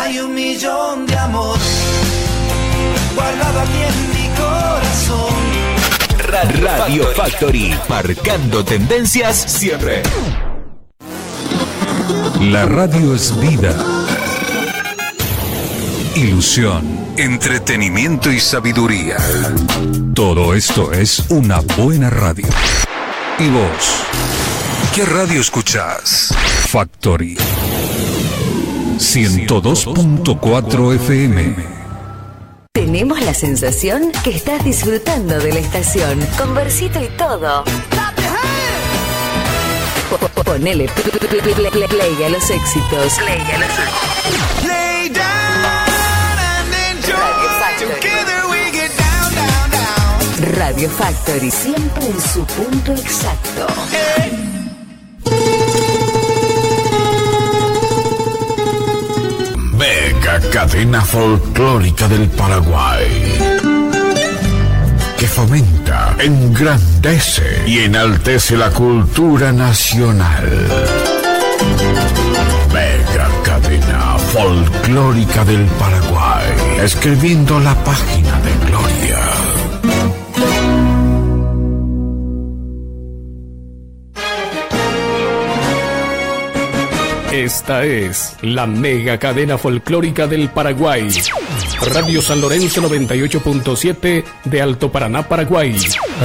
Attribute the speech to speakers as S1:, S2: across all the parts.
S1: Hay un millón de amor guardado aquí en mi corazón.
S2: Radio Factory, marcando tendencias siempre.
S3: La radio es vida. Ilusión, entretenimiento y sabiduría. Todo esto es una buena radio. ¿Y vos? ¿Qué radio escuchás? Factory 102.4 FM.
S4: Tenemos la sensación que estás disfrutando de la estación, con versito y todo. Ponele play a los éxitos. Play a los éxitos.
S1: Lay down and enjoy.
S4: Radio Factory.
S1: Together we get down, down, down.
S4: Radio Factory, siempre en su punto exacto.
S5: Mega Cadena Folclórica del Paraguay. Que fomenta, engrandece y enaltece la cultura nacional. Mega Cadena Folclórica del Paraguay. Escribiendo la página de gloria.
S6: Esta es la mega cadena folclórica del Paraguay. Radio San Lorenzo 98.7 de Alto Paraná, Paraguay.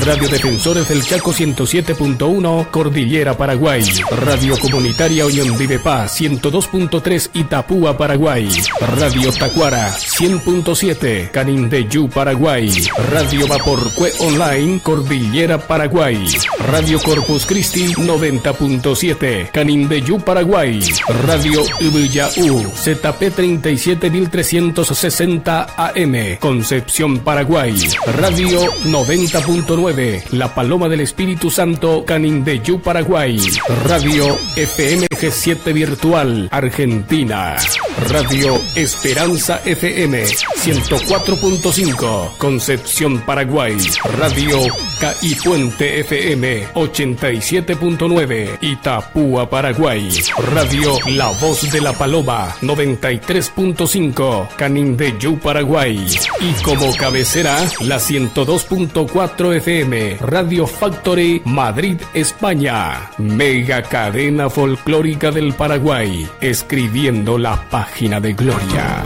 S6: Radio Defensores del Chaco 107.1, Cordillera, Paraguay. Radio Comunitaria Oñondive Paz 102.3 Itapúa, Paraguay. Radio Tacuara 100.7, Canindeyú, Paraguay. Radio Vaporcue Online, Cordillera, Paraguay. Radio Corpus Christi 90.7, Canindeyú, Paraguay. Radio U, ZP 37360 AM, Concepción, Paraguay. Radio 90.9, La Paloma del Espíritu Santo, Canindeyú, Paraguay. Radio FMG7 Virtual, Argentina. Radio Esperanza FM 104.5, Concepción, Paraguay. Radio KI Puente FM 87.9, Itapúa, Paraguay. Radio La Voz de la Paloma 93.5, Canindeyú, Paraguay. Y como cabecera, la 102.4 FM, Radio Factory, Madrid, España. Mega cadena folclórica del Paraguay, escribiendo la página de gloria.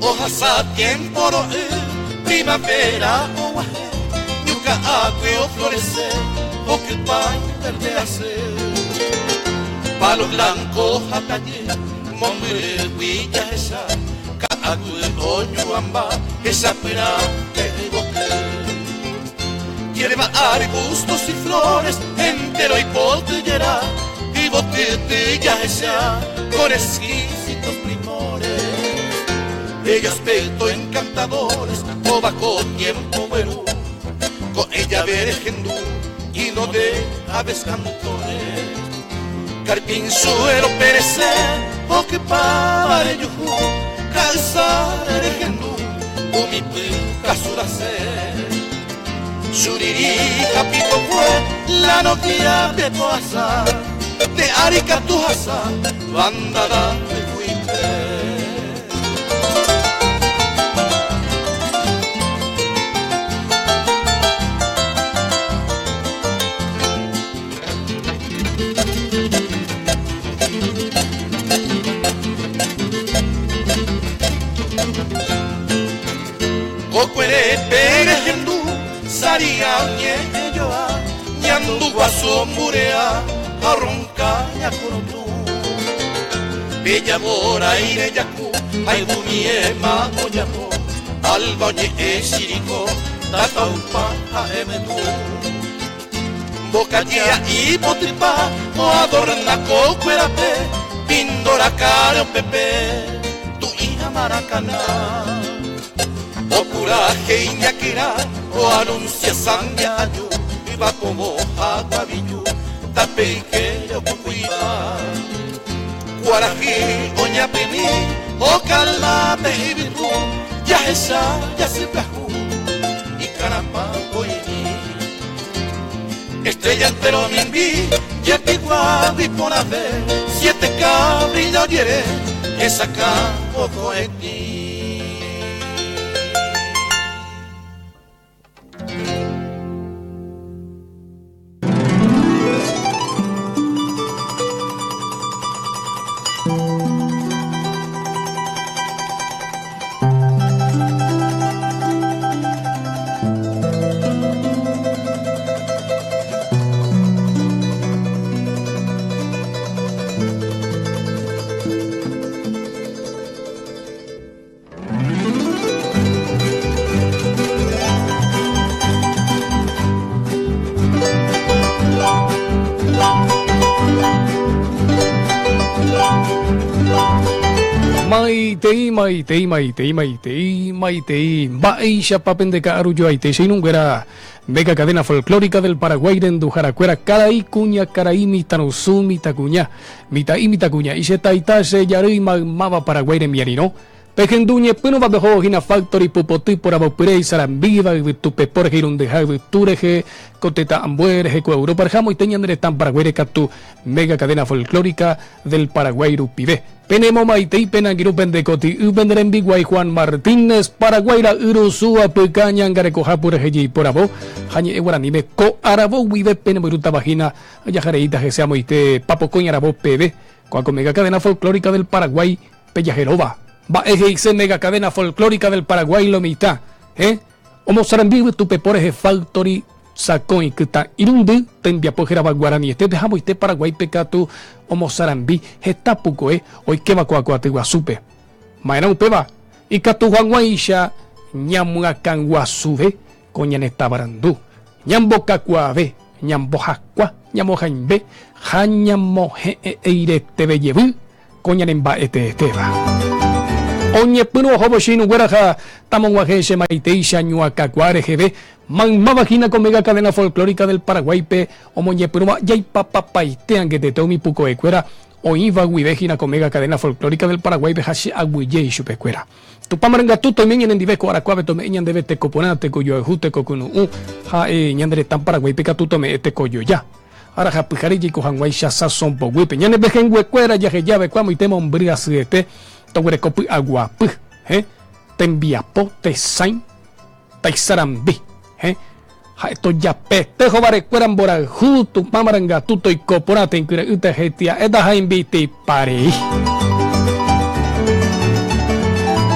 S1: Ohasa tiempo ro'y primavera oguahẽ ñu ka'águi oflorece okypa verde asy. Palo blanco ha tajy mombyrýgui jahecha ka'aguy oñu'ãmba hechapyrã pe yvoty. Hierba, arbustos y flores entero ipoty jera yvotyty jahecha con exquisitos primores. Bello aspecto encantadores kóva ko tiempo gueru ko'ẽ jave rehendu himno de aves cantores. Carpinchuelo perece okypáva rejuhu ka'ysáre rehendu umi pykasu rase. Churiri ha pitokue la novia pepoasa nde ári katu hasa bandada ryguipe. Kokuerépe rehendu saria oñe'ẽjoa, ñandu guasu omburea ha orronka ñakurutu. Pe javorái rejaku ha yvumíema ojapo, alba oñe'ẽ chiriko, tataupa ha'e mytu. Mbokaji ipotypa oadorna kokuerape, pindo rakãre opepe, tu'ĩ ha marakana. Opurahéi ñakyrã oanunsia sandia aju, yvapovõ ha guaviju, tape ykére okukuiva. Kuarahy oñapymi okalma pe yvytu, jahecha jasy pyahu ikarapã poimi. Estrella entero mimbi jepiguágui porãve, siete kabrilla ojere hesakã oko'ẽtĩ.
S6: Maitei, maitei, maitei, maitei, maitei, mba'éichapa pende ka'aru joaite che irũnguéra Mega Cadena Folclórica del Paraguay renduharakuéra karai kuña karai mitãrusu mitãkuña Mitã'i mitãkuña'i che taita che jarýi maymáva Paraguái remiarirõ, pehendu ñepyrũva peho hína Factory pupoty poravopyre isarambíva yvytu pepo rehe irundyha yvytu rehe ko tetã ambue rehe ko Europa rehe amoite ñane retã Paraguáire katu Mega Cadena Folclórica del Paraguay rupive. Penemomaitei penangirũ pende koti'y pende rembiguái Juan Martínez, Paraguái ra'y rusu apyka ñangarekoha purahéi jeiporavo ha ñe'ẽ guaraníme ko aravo guive penemoirũtava hína Jahareíta hese amoite papokõi aravo peve, ko'ã ko Mega Cadena Folclórica del Paraguay pejaheróva. Mba'e he'ise Mega Cadena Folclórica del Paraguay lo mitã, he? Omosarambi yvytu pepo rehe Factory sakõi kytã irundy tembiapo hérava guaranietépe ha amoite Paraguáipe katu omosarambi heta pukoe oikéva ko aty guasúpe. Ma'erã upéva ikatu hag̃uáicha ñamyakãguasuve ko ñane tavarandu, ñambokakuaave, ñambohakua, ñamohaimbe ha ñamohe'ẽ'eireteve jevy ko ñane mba'eteetéva. Oñepyrũ ohóvo che irũnguéra ha tamog̃uahẽ che maiteicha ñuakãkuaa reheve, maymáva hína ko mega cadena folclórica del Paraguay-pe omoñepyrũva jaipapapaite angetete umi pukoekuéra oĩva guive hína ko mega cadena folclórica del Paraguay-pe ha che aguyje ichupekuéra. Tupã marangatu toime ñanendive ko arakuápe tome'ẽ ñandéve teko porã, teko joayhu, teko kunu'ũ ha ñande retã Paraguáipe katu tome'ẽ teko joja. Ára ha pyhare jaiko hag̃uáicha sãso poguýpe. Ñane pehẽnguekuéra jaheja va'ekue amoite mombyry asyete toguereko py'aguapy, he, tembiapo, tesãi, taisarambi, he, ha'e tojapete hovarekuéra mborayhu, Tupã marangatu toiko porã teikyre'ỹta hetia'éta ha imbitiparei.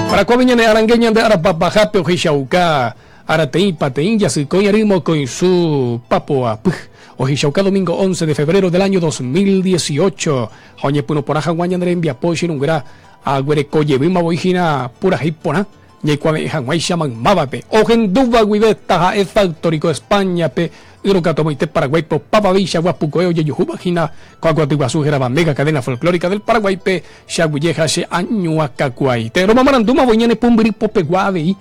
S6: Parakuápe ñane arange ñande arapapahápe ohechauka arateĩ pateĩ jasykõi ary mokõisu papoapy. Ohechauka domingo 11 de febrero del año 2018 ha oñepyrũ porã hag̃ua ñane rembiapo che irũnguéra aguereko jevýma voi hína purahéi porã Ñaikuave'ẽ hag̃uáicha maymávape, ohendúva guive taha'e Factory-ko España-pe, ýrõ katu amoite Paraguáipe opavaveichagua pukoe ojejuhúva hína ko aguaty guasu hérava Mega Cadena Folclórica del Paraguay-pe, che aguyje ha che añuakakuaaite. Romomarandúma voi ñane pumbyry popegua avei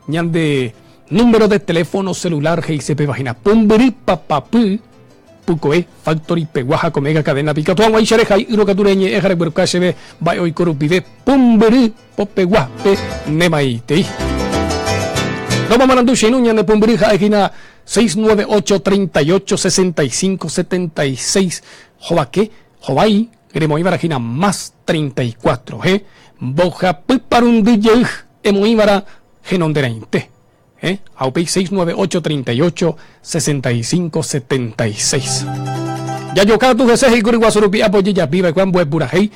S6: ñande número de teléfono celular he'ise péva hína pumbyry papapy. Pukoe, Factory pegua ha ko Mega Cadena-pe ikatu hag̃uáicha rehai ýrõ katu reñe'ẽ ha regueruka chéve mba'e oiko rupive pumbyry popegua pe nemaitei. Romomarandu che irũ ñane pumbyry ha'e hína 698 38 65 76 hovake, hovái, remoĩvara hína más 34, he, mbohapy parundy jey emoĩvara henonderãite. He, ha upéi 698 38 65 76. Jajokatu hese he'i kuri guasu rupi apo ojejapi va'ekue ambue purahéi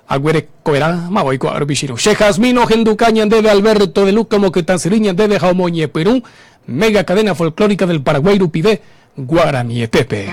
S6: aguerekoerã mávoi ko'a rupi che irũ. Che Jazmín ohenduka ñandéve Alberto de Luca omokytãsyry ñandéve ha omoñepyrũ Mega Cadena Folclórica del Paraguay rupive guaranietépe.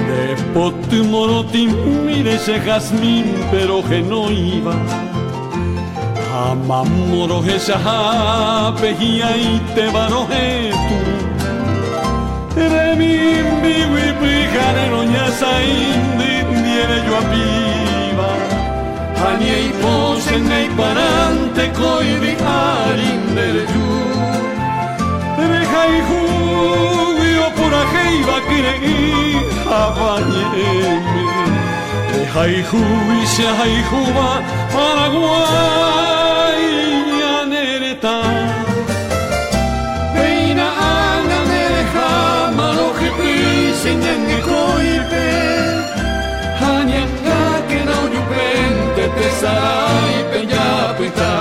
S1: Nde poty morotĩmíre che jazmín pero henóiva Ha mamo rohechahápe hi'ãitéva rohetũ Remimbigui pyhare roñasaindy ndive joapíva Ha ñeipo che neiparãnte ko yvy ári nde reju Rehayhúgui opurahéiva kyre'ỹ hava ñe'ẽme Rehayhúgui che ahayhúva Paraguái ñane retã Péina ág̃a nde reháma rohypýi che ñangekóipe Ha ñakákena ojupénte tesaráipe japyta.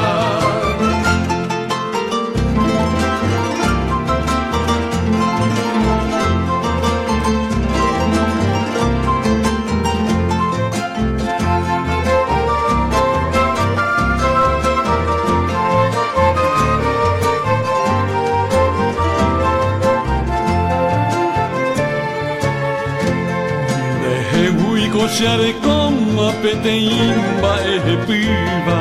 S1: Ndehegui ko che arekóma peteĩ mba'e hepýva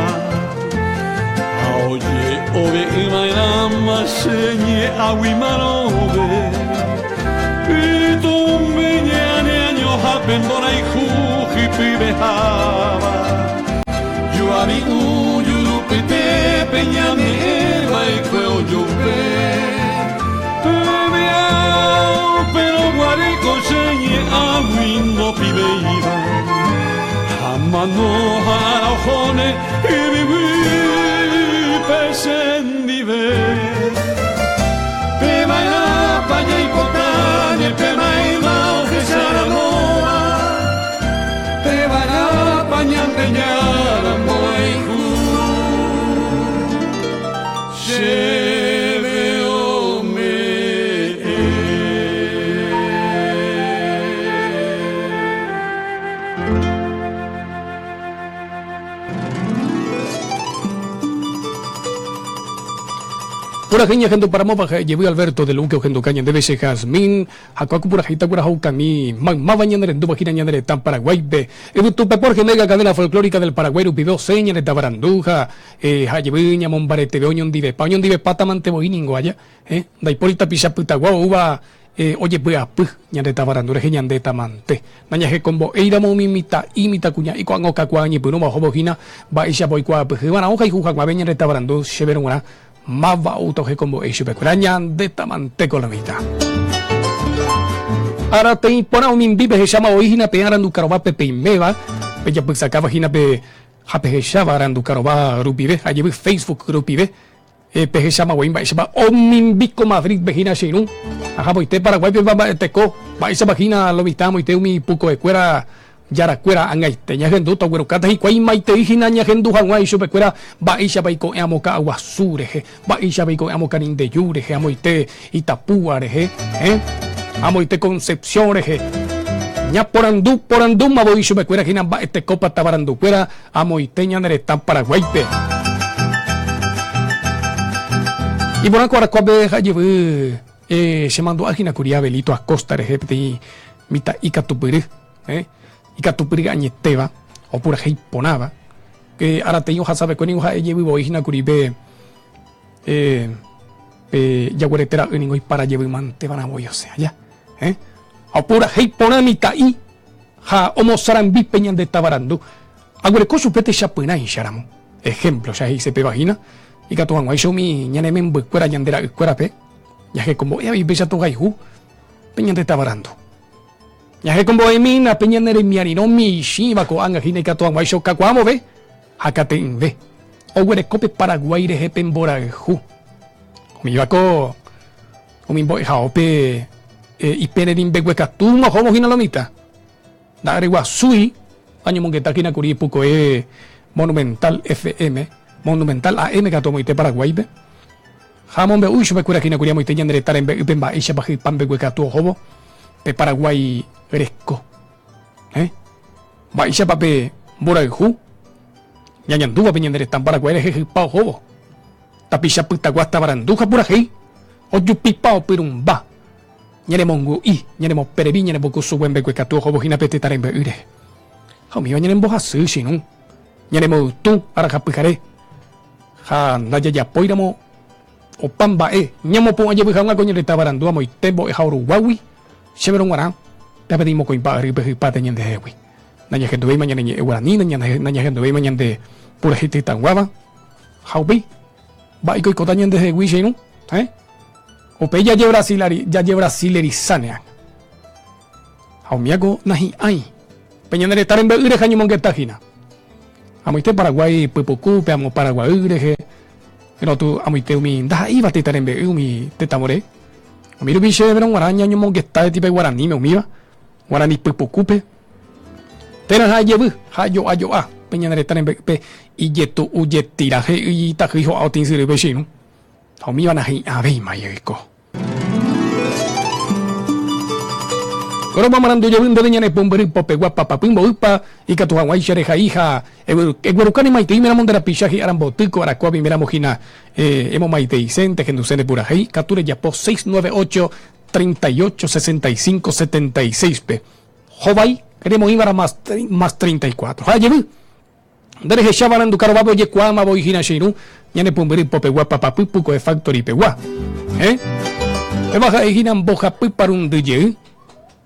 S1: Ha oje'ove'ỹva'erãma che ñe'ãgui marõve Yrytumbe ñe'ãne añohápe mborayhu hypyveháva Joavi'ũ jurupytépe ñame'ẽva'ekue ojupe Pevy'a upérõ guare ko che ñe'ãgui ndopivéiva Ha mano ha ára ohóne yvyguýpe chendive Peva'erãpa jaipotáne pe mayma ohecharamóva Peva'erãpa Ñandejára mborayhu Chéve ome'ẽ.
S6: Purahéi ñahenduparamóva ha'e jevy Alberto de Luque ohenduka ñandéve che Jazmín ha ko'ã ku purahéita guerahaukami maymáva ñanerendúva hína ñane retã Paraguáipe. Yvytu Pepo Argenega Cadena Folclórica del Paraguay rupive osẽ ñane tavarandu ha ha jevy ñamombareteve oñondivepa oñondivepáta mante voi ningo aja eh ndaipóri tapicha pytagua oúva eh ojepy'apy ñande tavarandu rehe ñande tamante. Nañahekombo'éiramo umi mitã'i mitãkuña'i ko'ág̃a okakuaa ñepyrũva ohóvo hína mba'éichapa oikuaapyhyva'erã ohayhu haguãve ñande tavarandu chéverõ g̃uarã Máva oúta ohekombo'e ichupekuéra ñandéta mante ko lo mitã. Arateĩ porã umi mbi pehecháma voi hína peẽ arandukarova pe peiméva, pejapysakáva hína pe ha pehecháva arandukarova rupive ha jevy Facebook rupive, pehecháma voi mba'éichapa omimbi ko Madrid-pe hína che irũ. Aha voite Paraguáipe mba'eteko, mba'éichapa hína lo mitã amoite umi pukoekuéra Jarakuéra ag̃aite ñahendúta oguerukáta hikuái maitei hína ñahendu hag̃ua ichupekuéra mba'éichapa iko'ẽ amo ka'aguasu rehe, mba'éichapa iko'ẽ amo Kanindeju rehe, amoite Itapúa rehe, héẽ, amoite Concepción rehe. Ñaporandu porandúma voi ichupekuéra hína mba'etekópa tavarandukuéra amoite ñane retã Paraguáipe. Iporã ko arakuápe jajevy chemandu'a hína kuri Abelito Acosta rehe peteĩ mitã'i katupyry. Eh, ikatupyry añetéva, opurahéi porãva, ke arateĩ ohasava'ekue ningo ha'e jevy voi hína kuri pe, eh, pe jaguarete ra'y ningo ipara jevy mante va'erã voi osẽ aja. Eh, ha opurahéi porã mitã'i ha omosarambi pe ñande tavarandu. Aguereko chupe techapyrãicha ramo. Ejemplo, che he'ise péva hína, ikatu hag̃uáicha umi ñane membykuéra ñande ra'ykuérape jahekombo'e avei péicha tohayhu pe ñande tavarandu. Ñahekombo'emína pe ñane remiarirõ michĩva ko'ág̃a hína ikatu hag̃uáicha okakuaa vove ha kate'ỹve. Oguereko pe Paraguái rehe pe mborayhu. Umíva ko umi mbo'ehaópe ipererĩ mbeguekatúma ohóvo hína lo mitã. Nda'areguasúi añomongeta hína kuri ipukoe Monumental FM, Monumental AM katu amoite Paraguáipe. Ha amombe'u ichupekuéra hína kuri amoite ñane retã rembe'ýpe mba'éichapa hypa mbeguekatu ohóvo pe Paraguái reko. Eh? Mba'éichapa pe mborayhu ñañandúva pe ñane retã Paraguái rehe hypa ohóvo? Tapicha pytagua tavarandu ha purahéi ojupipa opyrũmba ñanemongu'i, ñanemoperevi, ñanembokusugue mbeguekatu ohóvo hína pe tetã rembe'y rehe. Ha umíva ñanembohasy, che irũ, ñanemoytũ araha pyhare ha ndajajapóiramo Opa mba'e ñamopu'ã jevy hag̃ua ko ñande tavarandu amoite mbo'eha Uruguágui, chéverõ g̃uarã, pe peteĩ mokõipa arýpe hypáta ñandehegui. Nañahenduvéima ñane ñe'ẽ guarani, nañahenduvéima ñande purahéi tetãguáva. Ha upéi, mba'éiko oikóta ñandehegui che irũ? Héẽ? Upéi jajebrasilerizánea. Ha umíako nahi'ãi. Pe ñane retã rembe'y rehe añemongeta hína. Amoite Paraguái pypuku, pe amo Paraguay rehe, Erotu amoite umi ndaha'éiva tetã rembe'y umi tetãvore. Umi rupi chéverõ g̃uarã ñañomongeta etipe guaraníme umíva, guarani pypukúpe, térã ha jevy ha jo'a jo'a pe ñane retã rembe'ýpe ijetu'u jetira he'ýi itahýi ho'a otĩ syrýpe che irũ. Ha umíva nahi'ãvéima oiko. Kóropa marandu jevy ndéve ñane pumbyry popegua papapy mboýpa ikatu haguãicha rehai ha egueruka ne maiteímeramo nde rapicha hi'aramboty ko arakua oĩmeramo hína emomaiteisénte henduse nde purahéi katu rejapo 698 38 65 76 pe hovái remoĩvara más 34 ha jevy Nde rehecháva aranduka rovápe ojekuaáma voi hína che irũ, ñane pumbyry popegua papapy pukoe factory pegua. Héẽ? Péva ha'e hína mbohapy parundy jey,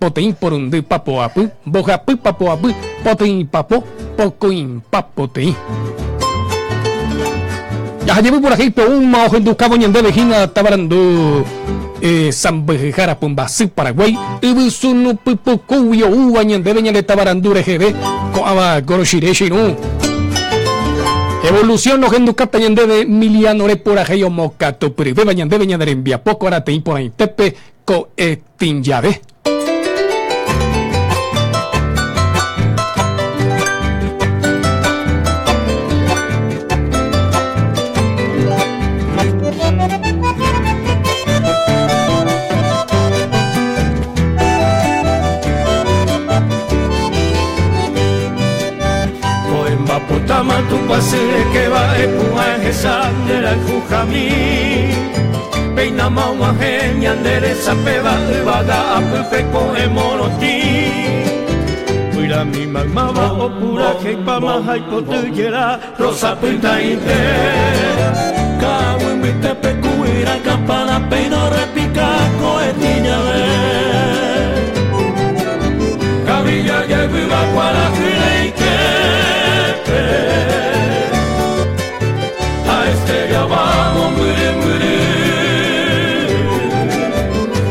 S6: poteĩ porundy papoapy, mbohapy papoapy, poteĩ papo, pokõipa poteĩ. Jaha jevy purahéipe oúma ohendukávo ñandéve hína tavarandu Sãmbyhyhára Pumbasy Paraguái, yvysunu pypukúgui oúva ñandéve ñande tavarandu reheve, ko'ãva Gorochire che irũ. Evolución ohendukáta ñandéve Miliano repurahéi omokatupyryvéva ñandéve ñane rembiapo ko arateĩ porãitépe ko'ẽtĩ jave.
S1: Ko'ẽmbapotama Tupãsy rekeva epu'ã ehesa nde rayhujami. Péina og̃uahẽ ñande resapéva yvága apýpe ko'ẽ morotĩ. Guyra maymáva opuraheipáma ha ipoty jera rosa pytãite. Ka'aguy mbytépe ku guyra campana péina orrepika ko'ẽtĩ jave. Kavilla jayvýva kuarahy reiképe. Ha estrellava mombyry mbyry.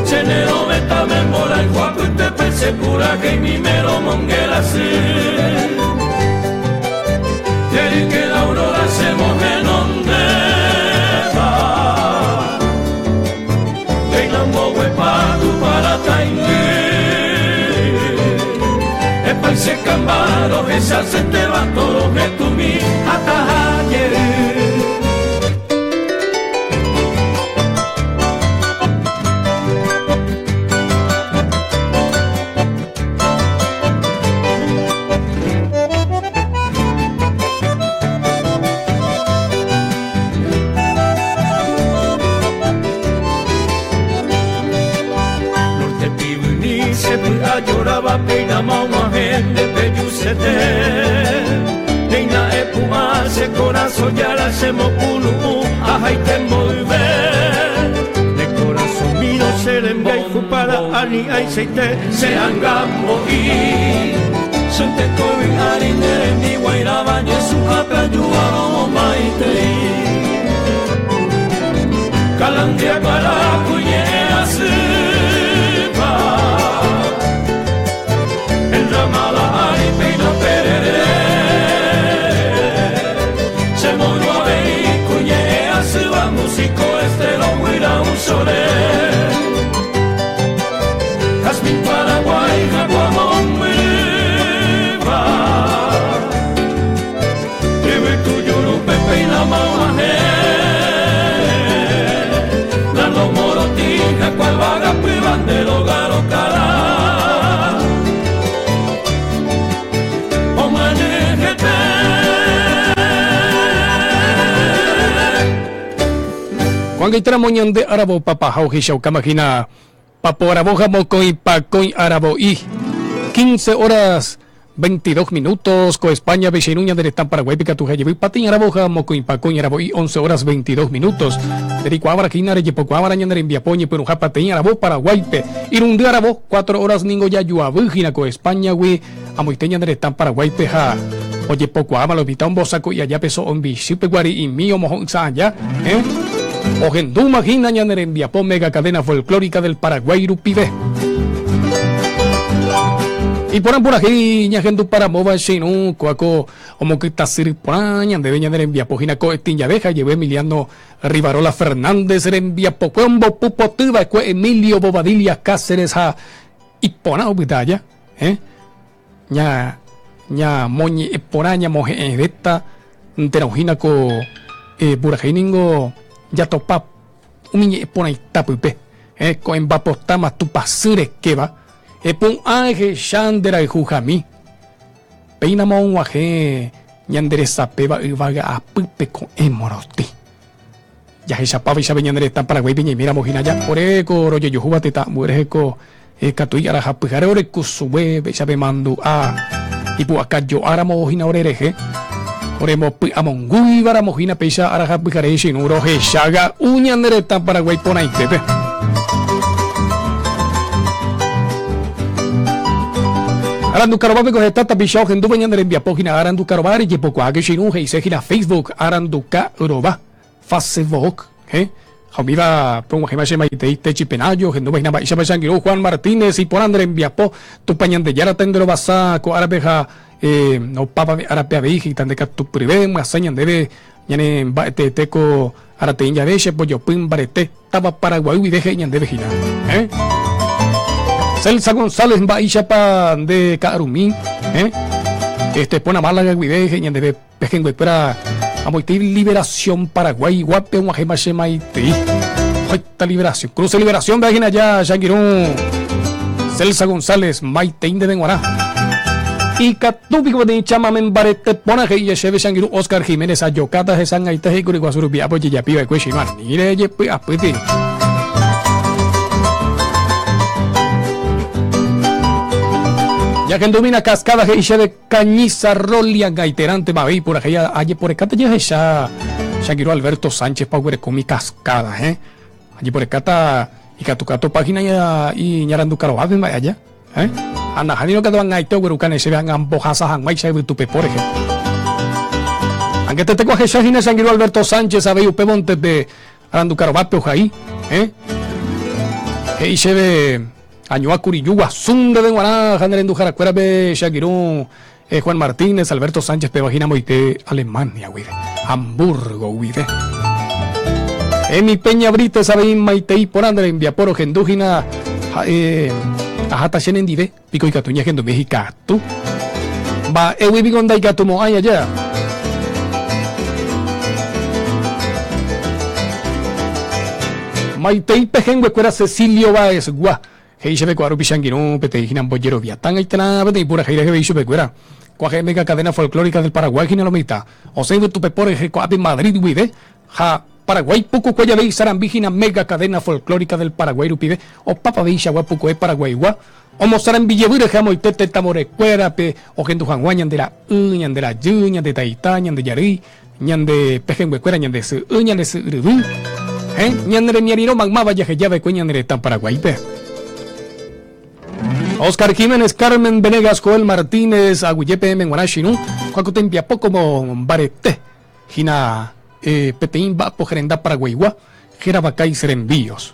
S1: Che ne rovetãme mborayhu apytépe che puraheimíme romonguera sy. Jeryke la aurora che mohenondéva. Péina mboguepa Tupã rataindy. Epáy che kamba rohechasetéva torohetũmi ha taha jey. Norte pivymi che py'a jorava péinama og̃uahẽ nde pejusete. Péina epu'ã che korasõ jára che mokunu'ũ ahaite mboyve. Ne korasõ mírõ che rembiayhu para ani aichaite che anga mbo'i. Che teko vy'ári ne rembiguairãva ñesũhápe ajuárõ omaitei. Kalandia para kuñe'ẽ asýva. Enramada ári péina perere. Che moirũ avei kuñe'ẽ asýva músico estero guyra usore. Jazmín Paraguay jagua mombyrýva. Yvytu jurúpe péina mag̃uahẽ. Nando morotĩ jagua yvágapýva nde róga rokara. Omyenyhẽte.
S6: Ko'ag̃aitaramo ñande aravo papaha ohechaukáma hína Papo aravoha mokõi pakõi aravo'i. 15 horas 22 minutos ko España vecheirũ ñande retã Paraguáipe katu jajevy pateĩ aravoha mokõi pakõi aravo'i 11 horas 22 minutos. Ndereikuaávara hína rejepokuaávara ñane rembiapo oñepyrũha pateĩ aravo Paraguáipe. Irundy aravo, 4 horas ningo jajuavy hína ko España-gui amoite ñane retã Paraguáipe ha ojepokuaáma lo mitã ombosako'i aja pe so'o mbichýpe guari'imi omoho'ysã aja, eh? Ohendúma hína ñane rembiapo Mega Cadena Folclórica del Paraguay rupive. Iporã purahéi ñahenduparamóva che irũ kóa ko omokytasyry porã ñandéve ñane rembiapo hína ko etĩ jave ha jevy Emiliano Rivarola Fernández rembiapokue ombopu poty va'ekue Emilio Bobadilla Cáceres ha iporã opyta aja, eh? Ña ñamoñe'ẽ porã ñamohe'ẽvéta térã hína ko eh, purahéi ningo jatopa umi ñe'ẽ porãita pype, eh, ko'ẽmbapotáma Tupãsy rekéva, epu'ã ehecha nde rayhujami. Péinama og̃uahẽ ñande resapéva yvága apýpe ko'ẽ morotĩ. Jahechapávaichave ñane retã Paraguáipe ñaiméramo hína ja ore ko rojejuhúva tetã ambue rehe ko katui araha pyhare ore kusugue péichape mandu'a ipu'aka jo'áramo hína ore rehe ore mbopy'amongúivaramo hína péicha araha pyhare che irũ rohecha ga'u ñane retã Paraguái porãitépe. Arandukarovápe ko heta tapicha ohendúva ñane rembiapo hína Arandukarováre jepokuaáke che irũ he'ise hína Facebook Arandukarova. Facebook, he? Ha umíva pe og̃uahẽva che maitei Techi Penayo, ohendúva hína mba'éichapa che angirũ Juan Martínez, iporã nde rembiapo, Tupã Ñandejára tenderovasa ko árape ha eh, opavave árape avei he'íta nde katupyryve myasãi ñandéve ñane mba'eteete ko arateĩ jave che pojopy mbarete táva Paraguay guive he'i ñandéve hína. Eh? Celsa González mba'éichapa nde ka'arumi, eh? Este Pona Málaga guive he'i ñandéve Pehẽnguekuéra amoitei Liberación Paraguay guápe og̃uahẽma che maitei. Hoita Liberación. Cruce Liberación ve hína ya che angirũ Celsa González maitei ndéve g̃uarã. Ikatu piko peteĩ chamame mbarete porã he'i chéve che angirũ Oscar Jiménez ajokáta hesang̃aite he'i kuri guasu rupi ápe ojejapi va'ekue che irũ ani rejepy'apýti. Ñahendumína Cascada he'i chéve Kañisa Rolia gaiterante mavei purahéi ajeporekáta jahecha Shakiro Alberto Sánchez pa oguereko umi cascada he ajeporekáta ikatukatu página iñarandukarovápe mba'e aja he ha nahánirõ katu ag̃aite oguerukane chéve ag̃a ambohasa hag̃uáicha yvytupepo rehe. Angeteteko ahecha hína Shakiro Alberto Sánchez avei upévonte pe Arandukarovápe ohai, he? He'i chéve, Añua kuriju guasu ndéve g̃uarã ha ne renduharakuérape che angirũ Juan Martínez, Alberto Sánchez péva hína moite Alemania guive, Hamburgo guive. Emi Peña Brítez avei maitei porã nde rembiapo rohendu hína ha'e aháta che nendive, piko ikatu ñahendumi hikatu. Mba'égui piko ndaikatumo'ãi aja. Maitei pehẽnguekuéra Cecilio Báez-gua, he'i chéve ko'árupi che angirũ peteĩ hína mbojeroviatãnga térã peteĩ purahéi reheve ichupekuéra. Ko'ã he'émega Cadena Folclórica del Paraguay hína lo mitã, osẽ yvytupepo rehe ko'ápe Madrid guive ha Paraguái pukukue jave isarambi hína Mega Cadena Folclórica del Paraguay rupive opapaveichagua pukue Paraguaigua Omosarambi jevy rehe amoite tetãvorekuérape ohendu hag̃ua ñande ra'y, ñande rajy, ñande taita, ñande jarýi, ñande pehẽnguekuéra, ñande sy'y, ñande sy yryvy, he, ñane remiarirõ maymáva jaheja va'ekue ñane retã Paraguáipe. Oscar Jiménez, Carmen Venegas, Joel Martínez, aguyje peẽme g̃uarã chirũ, kua ko tembiapo ko mbarete hína peteĩ mba'apo herenda Paraguaigua hérava Kaiser Envíos.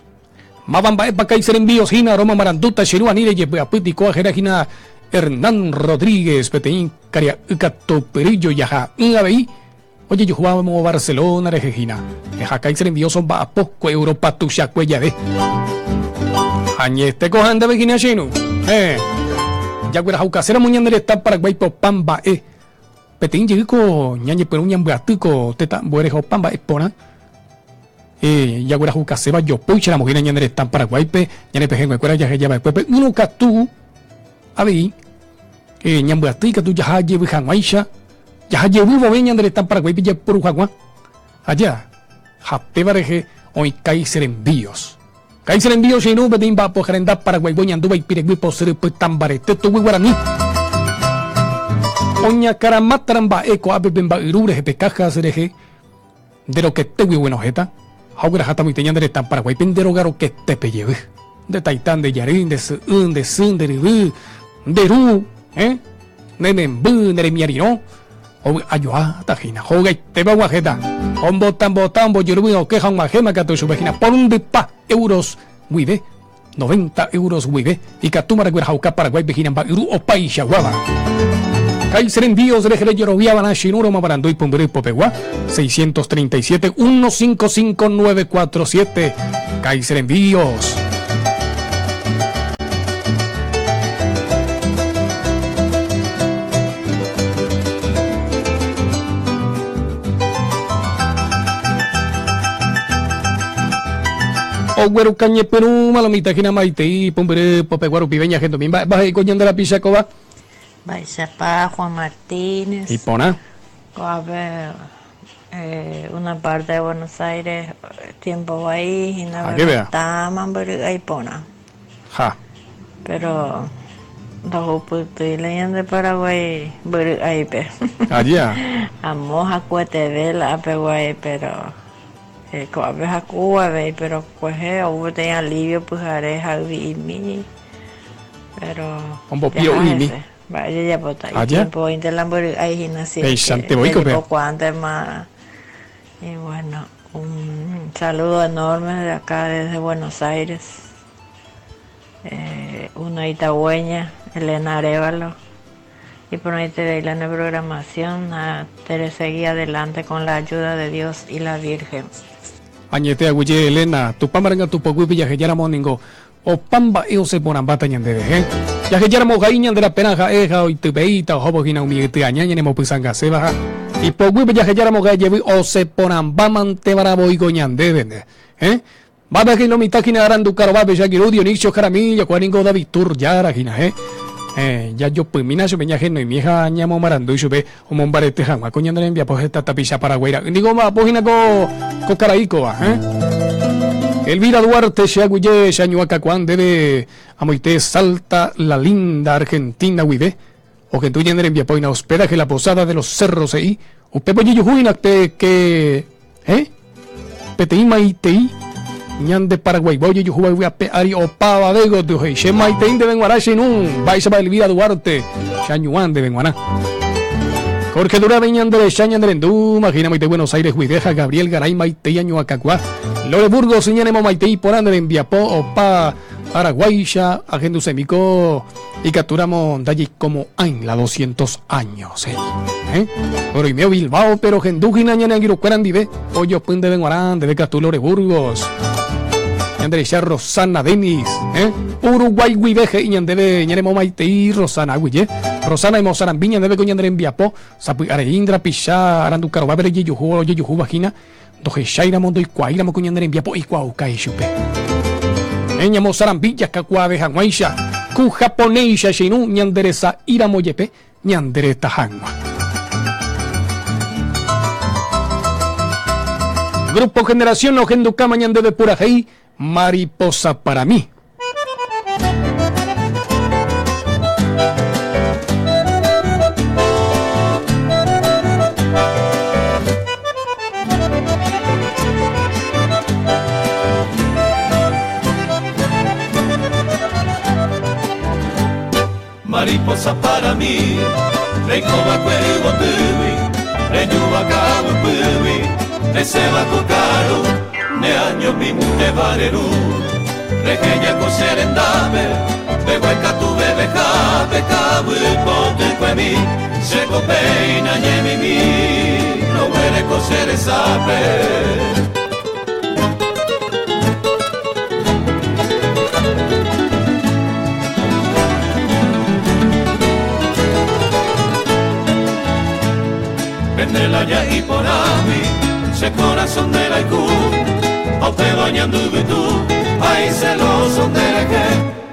S6: Máva mba'épa Kaiser Envíos hína Roma marandúta che ru ani rejepy'apy tiko ajera hína Hernán Rodríguez peteĩ karia'y katupyry jojaha'ỹ avei ojejuhúvamo Barcelona rehe hína. Eha Kaiser Envíos omba'apo ko Europa tuichakue jave. Añete ko ha ndéve hína che irũ. Héẽ. Jaguerahaukaséramo ñane retã Paraguáipe opa mba'e. Peteĩ jey ko ñañepyrũ ñambyaty ko tetã ambue rehe opa mba'e porã. Jaguerahukaséva jopóicharamo hína ñane retã Paraguáipe, ñane pehẽnguekuéra jahejava'ekuépe, ỹrõ katu avei ñambyaty ikatu jaha jevy hag̃uáicha, jaha jevy vove ñane retã Paraguáipe japoru hag̃ua. Aja, ha péva rehe oĩ Kaiser Envíos. Kaiser Envíos che irũ peteĩ mba'apoha renda Paraguaigua oñandúva ipiregui posyry pytã mbarete tuguy guarani. Oñakaramátara mba'e ko'ápe pe mba'yru rehe pe cajas rehe. Nde roketégui oguenohẽta ha ogueraháta moite ñande retã Paraguáipe nde róga roketépe jevy. Nde taita, nde jarýi, nde sy'y, nde sy, nde ryvy, nde ru, eh, ne memby, ne remiarirõ, ovy'a joáta hína. Hogaitépa oguahẽta, ombotambota, ombojuruvy oke ha og̃uahẽma katu chupe hína porundypa euros guive. Noventa euros guive ikatúma reguerahauka Paraguáipe hína mba'yru opaichaguáva. Kaiser Envíos rehe rejeroviavarã che irũ romomarandu ipumbyry popegua, 637 155 947. Kaiser Envíos. Ogueruka ñepyrũma lo mitã hína maitei pumbyry popegua rupive ñahendumi mba'épa he'i ko ñande rapicha kóva.
S7: Mba'éichapa Juan Martínez.
S6: Iporã.
S7: Ko'ápe una parte de Buenos Aires tiempo vai hína pero táma mbyry'ái porã.
S6: Ha.
S7: Pero ndohupytýi la ñande Paraguái mbyry'áipe.
S6: Aja.
S7: Amo hakueteve la apeguái pero ko'ápe haku avei pero kuehe ou peteĩ alivio pyhare hayvi'imi pero
S6: Ombopio
S7: jaha
S6: ymi.
S7: hese. Mba'e jajapóta
S6: Aja.
S7: itiempo oĩnte la mbyry'ái hína si es
S6: Péichante
S7: que
S6: voi ko péva.
S7: jajepokuaántema y bueno un saludo enorme de acá desde Buenos Aires. Una itagũeña, Elena Arévalo, iporãiterei la ne programación ha teresegi adelante con la ayuda de Dios y la Virgen.
S6: Añete aguyje Elena, Tupã marangatu poguýpe jahejáramo ningo opa mba'e osẽ porãmbáta ñanderehe. Jahejáramo ohai ñande raperã ha'e ha oitypeíta ohóvo hína umi yty aña ñanemopysãngaséva ha ipoguýpe jahejáramo ha'e jevy osẽ porãmba manteva'erã voíko ñandéve nde. Héẽ. Mba'épa he'i lo mitã hína arandukarovápe Shakiru, Dionisio Jaramillo, kua ningo David Tur jára hína, he. Héẽ, jajopymína chupe ñahenoimi ha ñamomarandu ichupe omombarete hag̃ua ko ñane rembiapo heta tapicha Paraguái ra'y niko omba'apo hína ko ko karai kóva, he. Elvira Duarte, che aguyje, che añuã kakuaa ndéve. Amoite Salta la linda Argentina guive, ohendu ñane rembiapo oĩna hospedaje La Posada de los Cerros he'i, upépe ojejuhúina pe ke eh peteĩ maitei ñande Paraguaigua ojejuhúva yvy ape ári opavave gotyo he'i, che maitei ndéve g̃uarã che irũ, mba'éichapa Elvira Duarte, che añuã ndéve g̃uarã. Jorge Durán ñande recha ñande rendu, imagina maitei Buenos Aires guive ha Gabriel Garay maitei añuãkagua. Lore Burgos ñanemomaitei porã nde rembiapo opa Paraguáicha ahendusemíko ikatúramo ndajaikomo'ãi la doscientos años he'i. Eh? Oroimeo Bilbao pero ohendu hína ñane angirũkuéra ndive ojopy ndéve g̃uarã ndéve katu Lore Burgos. Ñande recha Rosana Denis, eh? Uruguay guive he'i ñandéve ñanemomaitei Rosana aguyje. Rosana emosarambi ñandéve ko ñane rembiapo sapy'arei ndrapicha arandukarovápe rejejuhu ojejuhúva hína. Ndohecháiramo ndoikuaáiramo ko ñane rembiapo eikuaauka ichupe. Ñamosarambi jakakuaave hag̃uáicha ku japonéicha che irũ ñande resa'íramo jepe ñande reta hag̃ua. Grupo Generación ohendukáma ñandéve purahéi Mariposa para mí.
S1: Mariposa para mí, reikóva yvotýgui, rejúva ka'aguy resẽva ko ka'aru, ne añomínte vareru, reheja ko che rendápe, mbeguekatu vevehápe ka'aguy potykuemi, che ko péina ñemimi, roguereko che resápe. Pende laya iporãgui che corazón nderayhu ha upéva oñandyvytu ha iceloso nderehe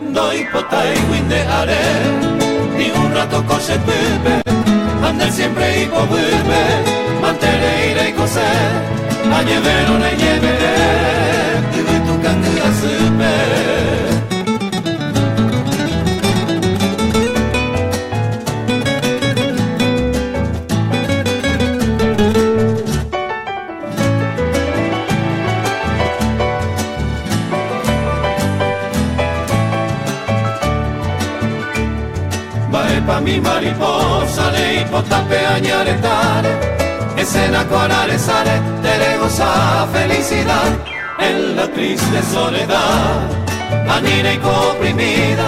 S1: ndoipotáigui nde are ni un rato ko che pýpe ha nde siempre ipoguýpe manterei reikose añevérõ reñeme'ẽ yvytu kangy asýpe. Mba'épa mi mariposa reipota pe aña retãre Esena ko ára resáre teregosa felicidad en la triste soledad Ani reiko oprimida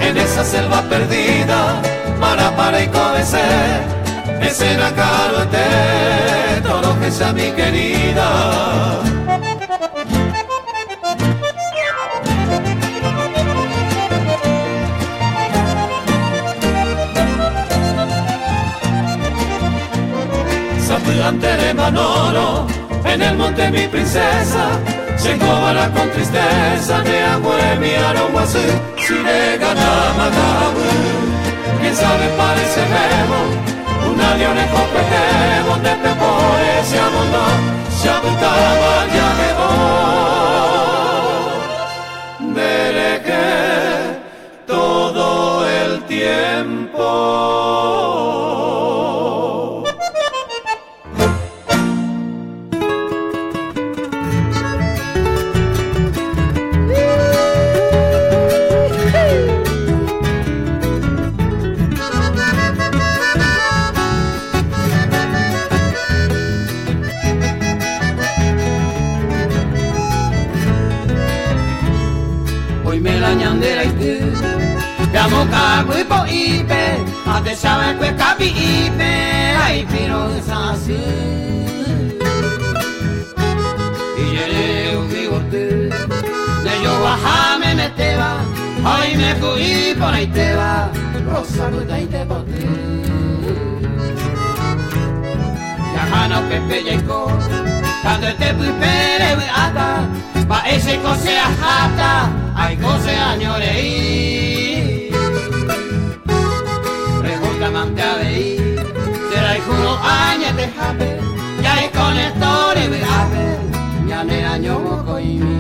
S1: en esa selva perdida Marapa reikovese Esena ka'aruete torohecha mi querida. Sapy'ánte remanórõ en el monte mi princesa Che kóvara con tristeza ne angue mi aroguasy Si reganáma ka'aguy Quién sabe parece veo Una leonejo kuehe Donde pepore se amondo Se apytáva jahe'o Nderehe todo el tiempo.
S8: Oime la ñande raity, pe amo ka'aguy po'ípe, ha techava'ekue kapi'ípe, ha ipiro'ysã asy. Ijere umi yvoty, nde joguaha memetéva, ha oime ku'i porãitéva, rosa pytãite poty. Jahána upépe jaiko, katuete pype revy'áta, mba'éichaiko che aháta, aiko che año rei. Rehótamante avei, che rayhúrõ añetehápe, jaikóne tory vy'ápe, ñane año mokõimi.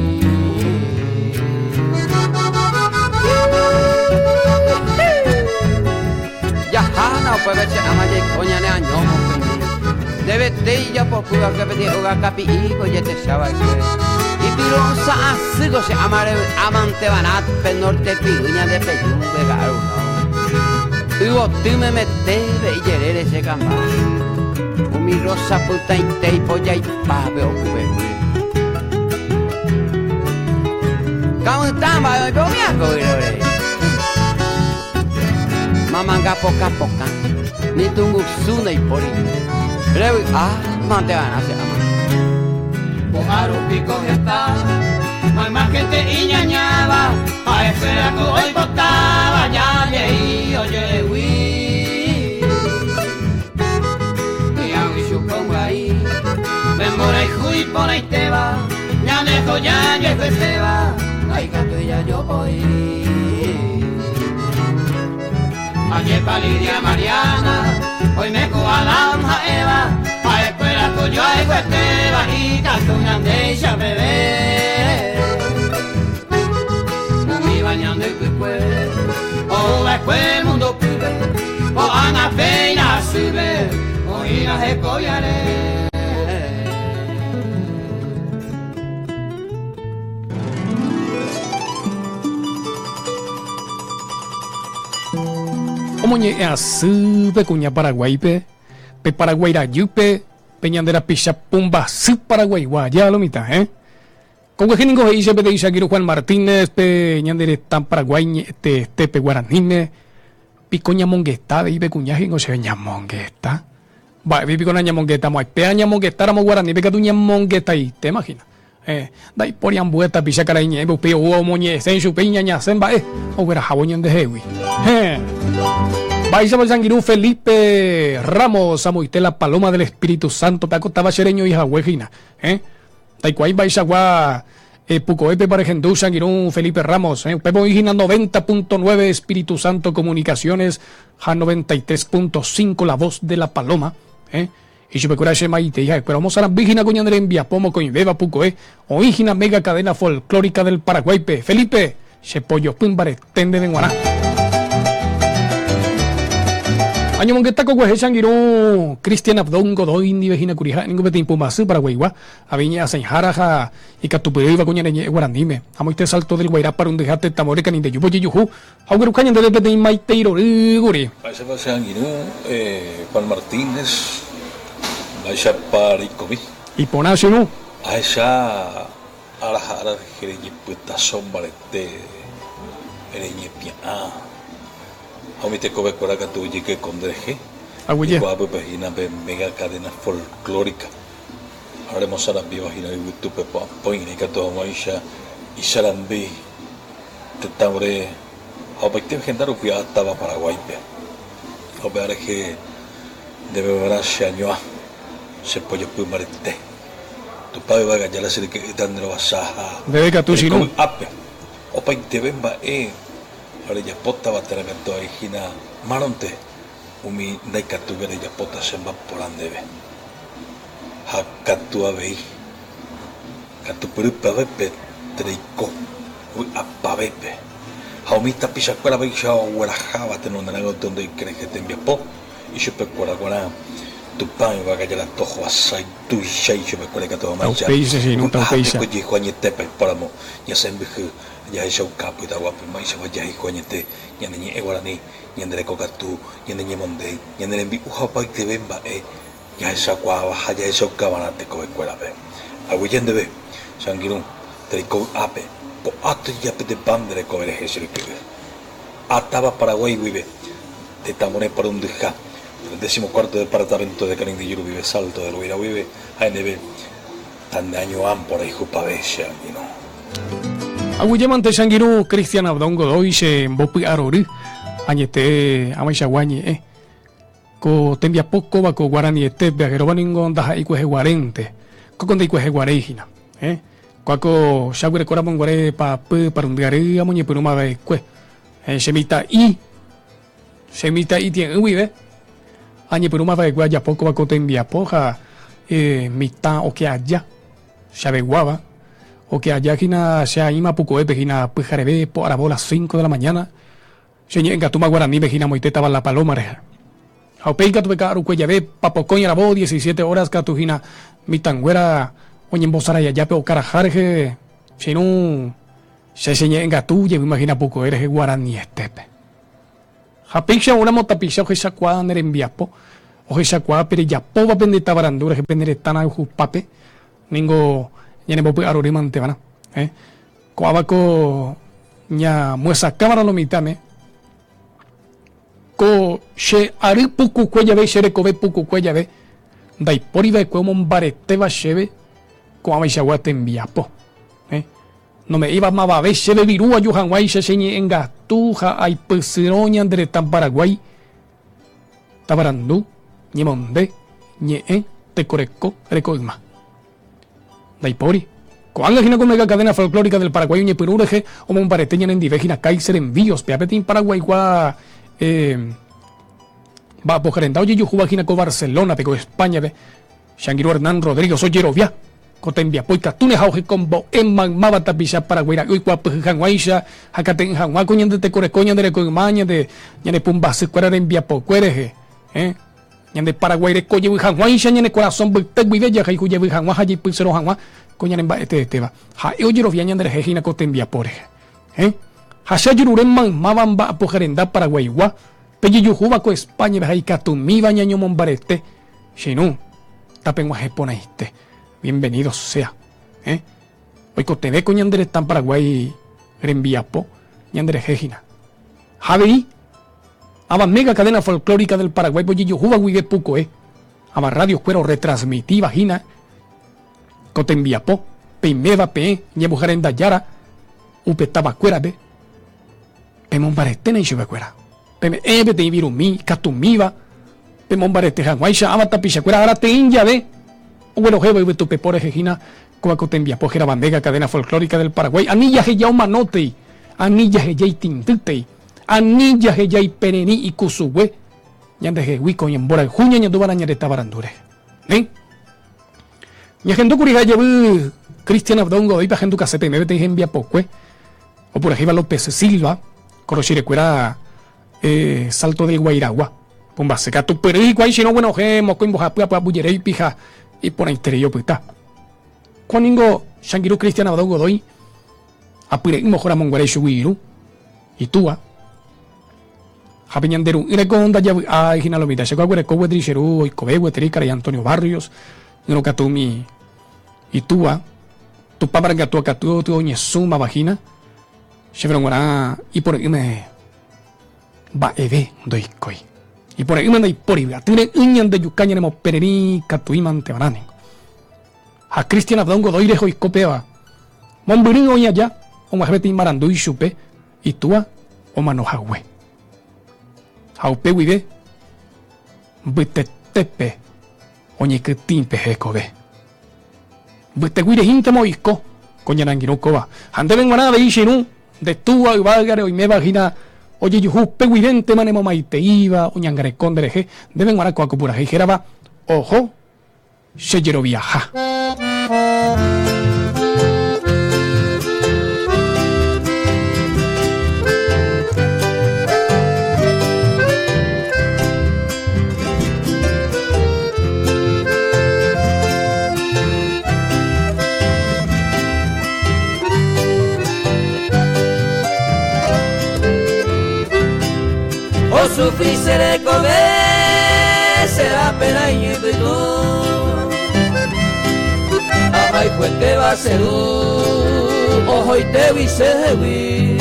S8: Jahána upépe che áma jaiko ñane año mokõimi. Ndevete ijapopýva ke peteĩ óga kapi'i ko jetecha va'ekue. Ipiro'ysã asy ko che áma revy'a mante va'erã pe norte piry ñande peju pe ka'aruhávo. Yvoty memete pe ijerére che kamba. Umi rosa pytãite ipojaipa pe okuveguýre. Kamytã mba'e oĩ pe umi akóire ore. Mamanga pokã pokã, ni tungusu ndaipóri. Revy'a mante va'erã che ama.
S1: Ko'a rupi ko heta, mayma gente iñañáva, ha'ekuéra ko oipotáva jajei ojoegui. Hi'ag̃ui chupe ombyai, pe mborayhu iporãitéva, ñane joya jejuetéva, ndaikatúi jajopoi. Ajépa Lidia Mariana, oime ku Adán ha Eva, ha'ekuéra ku joayhuetéva ikatu ñandéicha peve. Umíva ñande ypykue, ouva'ekue mundo pýpe, ko'ág̃a péina hasýpe, oĩva hekoviare.
S6: Omoñe'ẽ asy pe kuña Paraguáipe, pe Paraguái rajýpe, pe ñande rapicha pumbasy paraguaigua aja lo mitã, eh. Koguehe ningo he'i che peteĩ Shakiro Juan Martínez pe ñande retã Paraguái ñe'ẽte este pe guaraníme, piko ñamongeta avei pe kuña he'ingo chéve ñamongeta. Mba'eve piko nañamongetamo'ãi, péa ñamongetáramo guaranípe katu ñamongetaitéma hína. Héẽ, ndaipóri ambue tapicha karai ñe'ẽme upéi oúva omoñe'ẽse ichupe iñañase mba'e oguerahávo ñandehegui. Héẽ. Mba'éichapa che angirũ Felipe Ramos amoite la Paloma del Espíritu Santo-pe akotáva che reñoi hague hína. Héẽ. Ndaikuaái mba'eichagua pukoépepa rehendu che angirũ Felipe Ramos. Héẽ, upépe oĩ hína 90.9 Espíritu Santo Comunicaciones ha 93.5 La Voz de la Paloma. Héẽ. Ichupekuéra che maitei ha'ekuéra omosarambi hína ko ñane rembiapo mokõivéva pukoe oĩ hína mega cadena folclórica del Paraguáipe. Felipe, che pojopy mbarete ndéve g̃uarã. Añomongeta ko kuehe che angirũ Cristian Abdón Godoy ndive hína kuri ha'e ningo peteĩ pumbasy paraguaigua, avei ñe'ãsãihára ha ikatupyrýva ko ñane ñe'ẽ guaraníme. Amoite Salto del Guairá parundyha tetãvore Kanindeju ojejuhu Ha ogueruka ñandéve peteĩ maitei rory guri.
S9: Mba'éichapa che angirũ Juan Martínez, mba'éichapa reikomi.
S6: Iporã che irũ.
S9: Ahecha ára ha ára rehe rejepytaso mbarete reñepia'ã ha umi tekovekuéra katu ojykeko nde rehe.
S6: Aguyje.
S9: Reikuaa pype hína pe mega cadena folklórica ha remosarambíva hína yvytúpe po'apõire ikatu hag̃uáicha isarambi. Tetãvore ha opaite henda rupi táva Paraguáipe. Ha upéva rehe ndéve g̃uarã che añoa, che pojopy mbarete. Tupã yvága Jára che ryke'ýta nde rovasa ha
S6: Ndéve katu
S9: reko
S6: chirũ.
S9: vy'ápe. Opaiteve mba'e rejapótava térã katu aĩ hína márõnte umi ndaikatúiva rejapóta che mba'porã ndéve. Ha katu avei. Katupyrypavépe tereiko vy'apavépe, ha umi tapichakuéra péicha ogueraháva tenonderã gotyo ndoike rehe tembiapo ichupekuéra guarã, Tupã yvága Jára tohovasa tuicha ichupekuéra ikatu hag̃uáicha
S6: Taupéicha che irũ,
S9: vy'ahápe
S6: taupéicha.
S9: ko jeiko añetépe aipóramo ñasẽmbyhy jahechauka pytaguápe mba'éichapa jaiko añete ñane ñe'ẽ guarani, ñande rekokatu, ñane ñemonde, ñane rembi'u ha opaiteve mba'e Jahechakuaáva ha jahechaukavarã tekovekuérape. Aguyje ndéve, che angirũ, tereiko vy'ápe, po'a tuijapetepa nde rekove rehe che ryke'y. Ha táva Paraguái guive, tetãvore parundyha, del décimo cuarto departamento de Canindeyú rupive, Salto del Guairá guive, ha'e ndéve, ta nde añoã mborayhupave che angirũ.
S6: Aguyjémante che angirũ Cristian Abdón Godoy che mbopy'arory añete ãvaichagua ñe'ẽ. Ko tembiapo kóva ko guaraniete viajeróva ningo ndaha'éi kueheguarénte, kóko ndaikueheguaréi hína. Eh? Kóa ko che aguerekóramo guare paapy parundy ary amoñepyrũma va'ekue. Eh, che mitã'i, che mitã'i tie'ỹ guive añepyrũma va'ekue ajapo kóva ko tembiapo ha eh, mitã oke aja, che aveguáva, oke aja hína che aĩma pukoépe hína pyhareve po aravo las cinco de la mañana, Che ñe'ẽngatúma guaraníme hína amoitétava La Paloma rehe. Ha upéi katu pe ka'arukue jave, papokõi aravo, 17 horas katu hína mitãnguéra oñembosarái aja pe okaraha rehe, che irũ, che cheñe'ẽngatu jevýma hína pukoe rehe guaranietépe. Ha péicha oúramo tapicha ohechakuaa ne rembiapo, ohechakuaa pe rejapóva pende tavarandu rehe pene retã rayhupápe, ningo ñanembopy'arory manteva'erã. Eh. Ko'ãva ko ñamyesakãva'erã lo mitãme, ko che ary pukukue jave, che rekove pukukue jave, ndaipóri va'ekue omombaretéva chéve ko'ãvaichagua tembiapo. Eh. Nome'ẽiva mavave chéve viru aju hag̃uáicha che ñe'ẽngatu ha aipysyrõ ñande retã Paraguái tavarandu, ñemonde, ñe'ẽ, tekoreko, reko yma. Ndaipóri. Ko'ág̃a hína ko mega cadena folclórica del Paraguay oñepyrũ rehe omombarete ñanendive hína Kaiser Envíos pe peteĩ Paraguaigua mba'apoharenda ojejuhúva hína ko Barcelona-pe ko España-pe. Che angirũ Hernán Rodríguez ojerovia ko tembiapo ikatúne ha ohekombo'e maymáva tapicha Paraguái ra'y oikuaapyhy hag̃uáicha ha kate'ỹ hag̃ua ko ñande tekoreko, ñande reko yma, ñande ñane pumbasykuéra rembiapokue rehe. Ñande Paraguái reko jevy hag̃uáicha ñane korasõ mbyte guive jahayhu jevy hag̃ua ha jaipysyrõ hag̃ua ko ñane mba'eteetéva. Ha'e ojerovia ñanderehe hína ko tembiapo rehe. Ha che ajerure maymáva mba'apoharenda Paraguaigua, pejejuhúva ko España-pe ha ikatumíva ñañomombarete, che irũ, tapeg̃uahẽ porãite. Bienvenido sea. Oikotevẽ ko ñande retã Paraguái rembiapo ñanderehe hína. Ha avei, ava mega cadena folclórica del Paraguay-pe ojejuhúva guive pukoe, ava radio-kuéra orretransmitíva hína ko tembiapo, peiméva peẽ ñemboharenda jára upe tavakuérape, pemombareténa ichupekuéra. Peme'ẽ peteĩ virumi ikatumíva pemombarete hag̃uáicha ava tapichakuéra arateĩ jave oguerohéva yvytupepo rehe hína kóva ko tembiapo hérava mega cadena folclórica del Paraguay. Ani jaheja omanótei, ani jaheja itĩndýtei, ani jaheja ipererĩ ikusugue ñandehegui ko ñemborayhu ñañandúva ñande tavarandu rehe. Néi. Ñahendúkuri ha jevy Cristian Abdón Godoy-pe ahendukase peime peteĩ hembiapokue opurahéiva López Silva, korochirekuéra Salto del Guairagua. Pumbasy katu pyry hikuái chirõ guenohẽ mokõi mbohapy apy'apyjeréipi ha iporãiterei opyta. Ko ningo che angirũ Cristian Abdón Godoy apyre'ỹ mohóramo nguéra ichugui irũ, itúa. Ha pe ñande ru'ỹ reko ndajavy'ái hína lo mitã. Che ko aguereko gueteri che ru oikove gueteri karai Antonio Barrios, ỹrõ katu umi itúa, Tupã marangatu akatu otyo oñesũmava hína, chéverõ g̃uarã ipore'ỹme mba'eve ndoikói. Ipore'ỹme ndaipóri vy'a. Tyre'ỹ ñandejuka ñanemopererĩ katuímante va'erã niko. Ha Cristian Abdón Godoy rehe oiko péva. Mombyry oĩ aja, og̃uahẽ peteĩ marandu ichupe itúa omano hague. Ha upe guive mbytetépe oñekytĩ pe hekove. Mbytegui rehíntema oiko ko ñanangirũ kóva. Ha ndéve g̃uarã avei che irũ, nde túa yvágare oiméva hína ojejuhu upe guivéntema nemomaiteíva oñangareko nderehe, ndéve g̃uarã ko'ã ko purahéi hérava Oho che jeroviaha.
S8: Osufri che rekove che raperã iñypytũ Ahayhuetéva che ru ohoitégui chehegui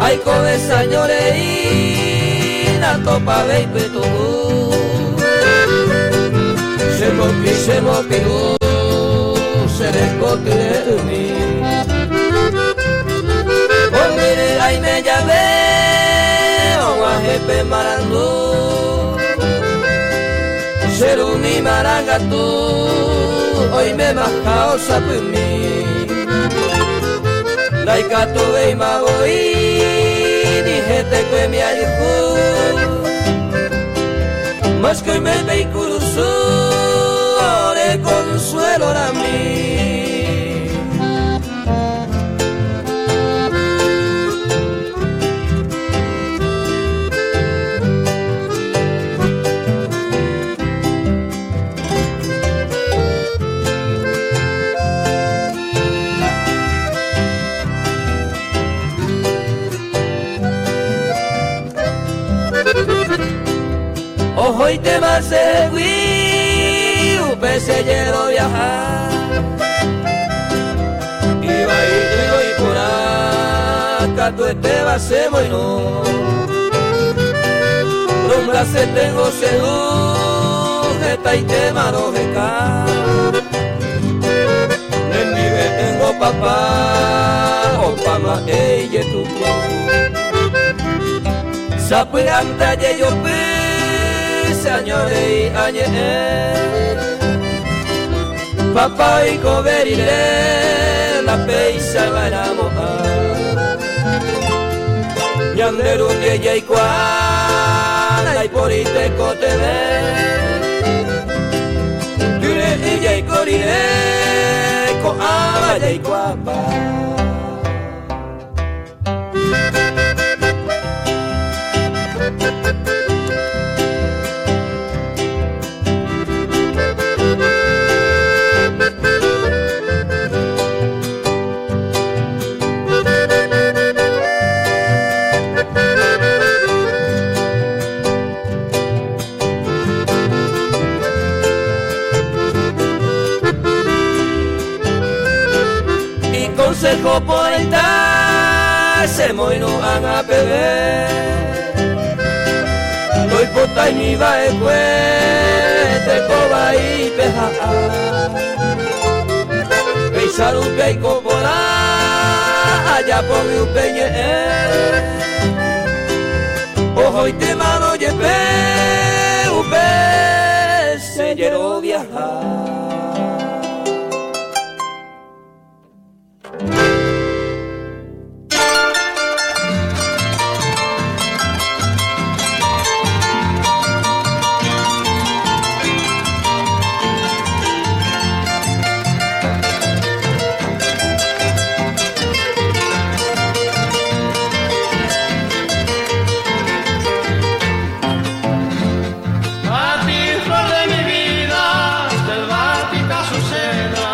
S8: Aikove saño rei natopavéi pytu'u Chemotĩ chemopiru che reko tyre'ỹmi Mombyry aime jave og̃uahẽ pe marandu Che rumi marangatu oimémaha osapymi Ndaikatuvéima voi ni hetekue miayuhu Más que oime pe ikurusu ore consuelo rami. Ohoitéma chehegui upe che jeroviaha. Ivai iporã katuetéva che moirũ. Rombyaseténgo che ru hetaitéma roheka. Nendive tengo papá opa mba'e ijetu'u. Sapy'ánte ajejopy che añorei añe'ẽ. Papá oikove rire la péicha va'erãmo'ã. Ñande Ru jaikuaa ndaipóri tekotevẽ. Tyre'ỹ jaiko rire ko'ãva jaikuaapa. Iconsejo porãita chemoirũ ág̃a peve. Ndoipotáimi va'ekue teko vaípe ha'a. Péicha rupi aiko porã ajapógui upe ñe'ẽ. Ohoitémarõ jepe upe che jeroviaha.
S1: A ti, flor de mi vida, selvática azucena,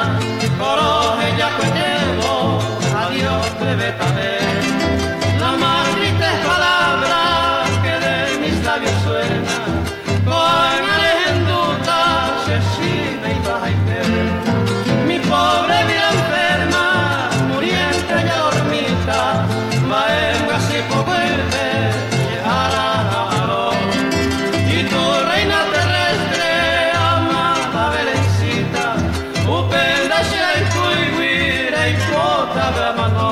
S1: coro ella cueteo, adiós plebeta. La más triste palabra que de mis labios suena, con arenduta se sirve y baja y Mi pobre vida enferma, muriente ya dormita, maenga si vuelve, Y tu reina terrestre, amada Belencita, upenda xaikuiguire y pota bramano.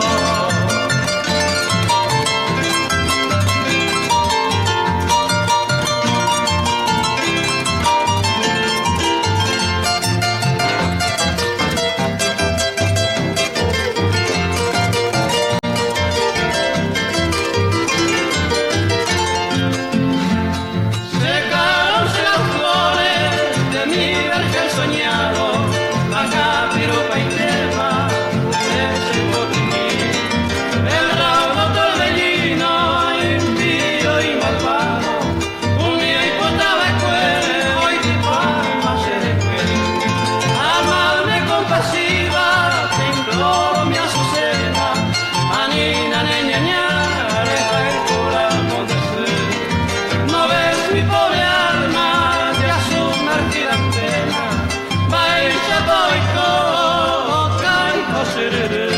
S1: Secaronse las flores de mi vergel soñado, acá piropa y tema, ese botiquín. El ramo torbellino, impío y malvado, un día y potaba hoy de palma se Amadme compasiva, te imploro mi azucena, anina, neña, ña, deja el corazón de ser. No ves mi pobre alma ya sumergida en pena, baila boico, caigo sereré.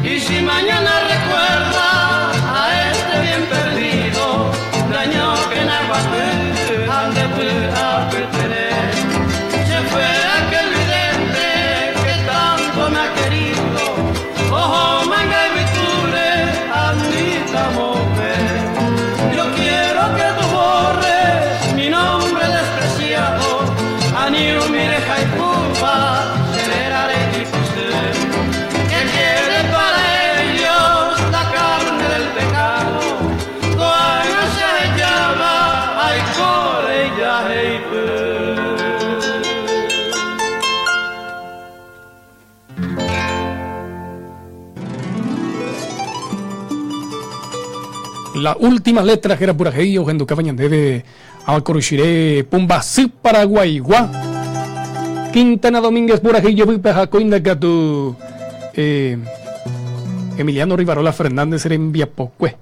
S1: Y si mañana recuerda a este bien perdido, daño que en agua ande a tener. Se fue aquel vidente que tanto me ha querido, ojo manga y viture, Anita Mover. Yo quiero que tú borres mi nombre despreciado, ani humireja y pupa, será de Que quede para ellos la carne.
S6: La última letra héra purahéi ohendukáva ñandéve Avakuruchire Pumbasy Paraguaigua. Quintana Domínguez purahéi jevýpe ha kóina katu eh, Emiliano Rivarola Fernández rembiapokue.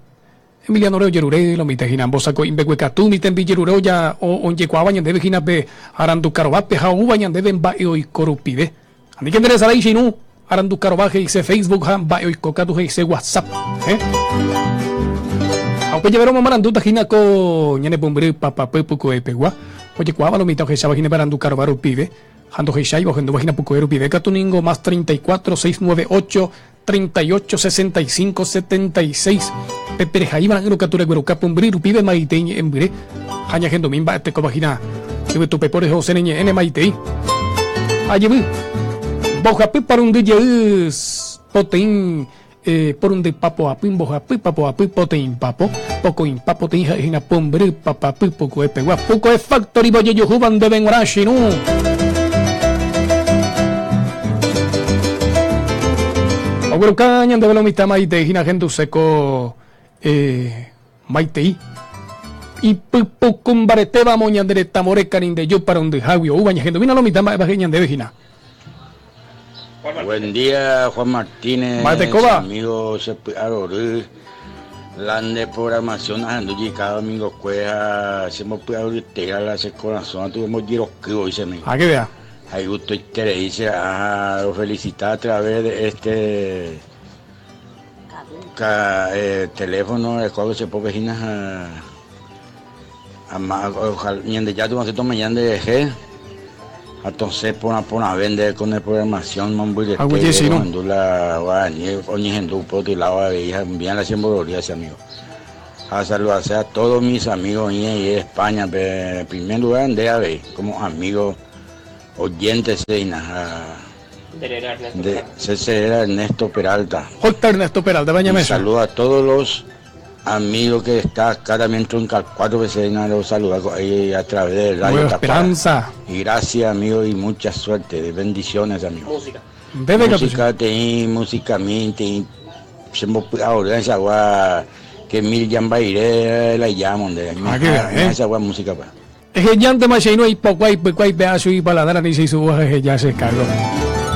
S6: Emiliano-re ojerure lo mitã hína ambosako'i mbeguekatu umi tembijerure oja ojekuaáva ñandéve hína pe arandukarovápe ha oúva ñandéve mba'e oiko rupive. Aníke nderesarái che irũ, arandukarova he'ise Facebook ha mba'e oiko katu he'ise WhatsApp. Eh? Ha upe jave romomarandúta hína ko ñane pumbyry papapy pukoepegua, ojekuaáva lo mitã ohecháva hína pe arandukarova rupive ha ndohecháiva ohendúva hína pukoe rupive katu ningo más 34 698 38 65 76 Pe perehaíva ra'ỹro katu regueruka pumbyry rupive maitei ñe'ẽmbyre ha ñahendumi mba'etekóva hína yvytupepo rehe osẽ ne ñe'ẽ ne maitei. Ajevy, mbohapy parundy jey poteĩ porundy papoapy mbohapy papoapy poteĩ papo pokõi papoteĩ ha'e hína pumbyry papapy pukoe pegua pukoe Factory ojejuhúva ndéve g̃uarã che irũ. Ogueruka ñandéve lo mitã maitei hína henduse ko eh, maitei. Ipypuku mbaretéva mo ñande retã vore Karindeju parundyhágui oúva ñahendumína lo mitã mba'épa he'i ñandéve hína.
S10: Buen día Juan Martínez,
S6: Mba'ete
S10: che
S6: kóva?
S10: amigo, che py'a rory. La nde programación ahendu jey cada domingo kue ha che mbopy'aroryetera la che korasõ ha tuve mbojeroky voi che amigo.
S6: Ha que vea.
S10: Ha igustoiterei che ha rofelicita a través de este ca, eh, teléfono rekuápe che pópe hína ha ama ojalá Ñandejára tupãsy tome'ẽ nde rehe ha tosẽ porã porãve nde con ne programación mombyryete
S6: Aguyje che irũ.
S10: rohendu la guarani oñehendu upe otro lado avei ha bien la che mbororía che amigo. Ha saludase a todos mis amigos oĩ ahí España pe primer lugar nde avei como amigo oyente che hína ha nde che che réra Ernesto Peralta.
S6: Jota Ernesto Peralta,
S10: Un
S6: bañamesa.
S10: saludo a todos los amigos que está acá también Troncal 4 que se los saluda ahí a través de Radio
S6: Nueva
S10: Tacuara.
S6: Esperanza.
S10: Y gracias amigo y mucha suerte, bendiciones amigo.
S6: Música. Ndéve katu che.
S10: Música teĩ, música mi teĩ, che mbopy'arory echagua que mil jambaire la llamo nde.
S6: Ah, que vea, eh.
S10: Echagua música pa.
S6: Ehejántema che irũ aipokuái pykuái pe asu ipaladara ni che isu'u ha eheja che cargo.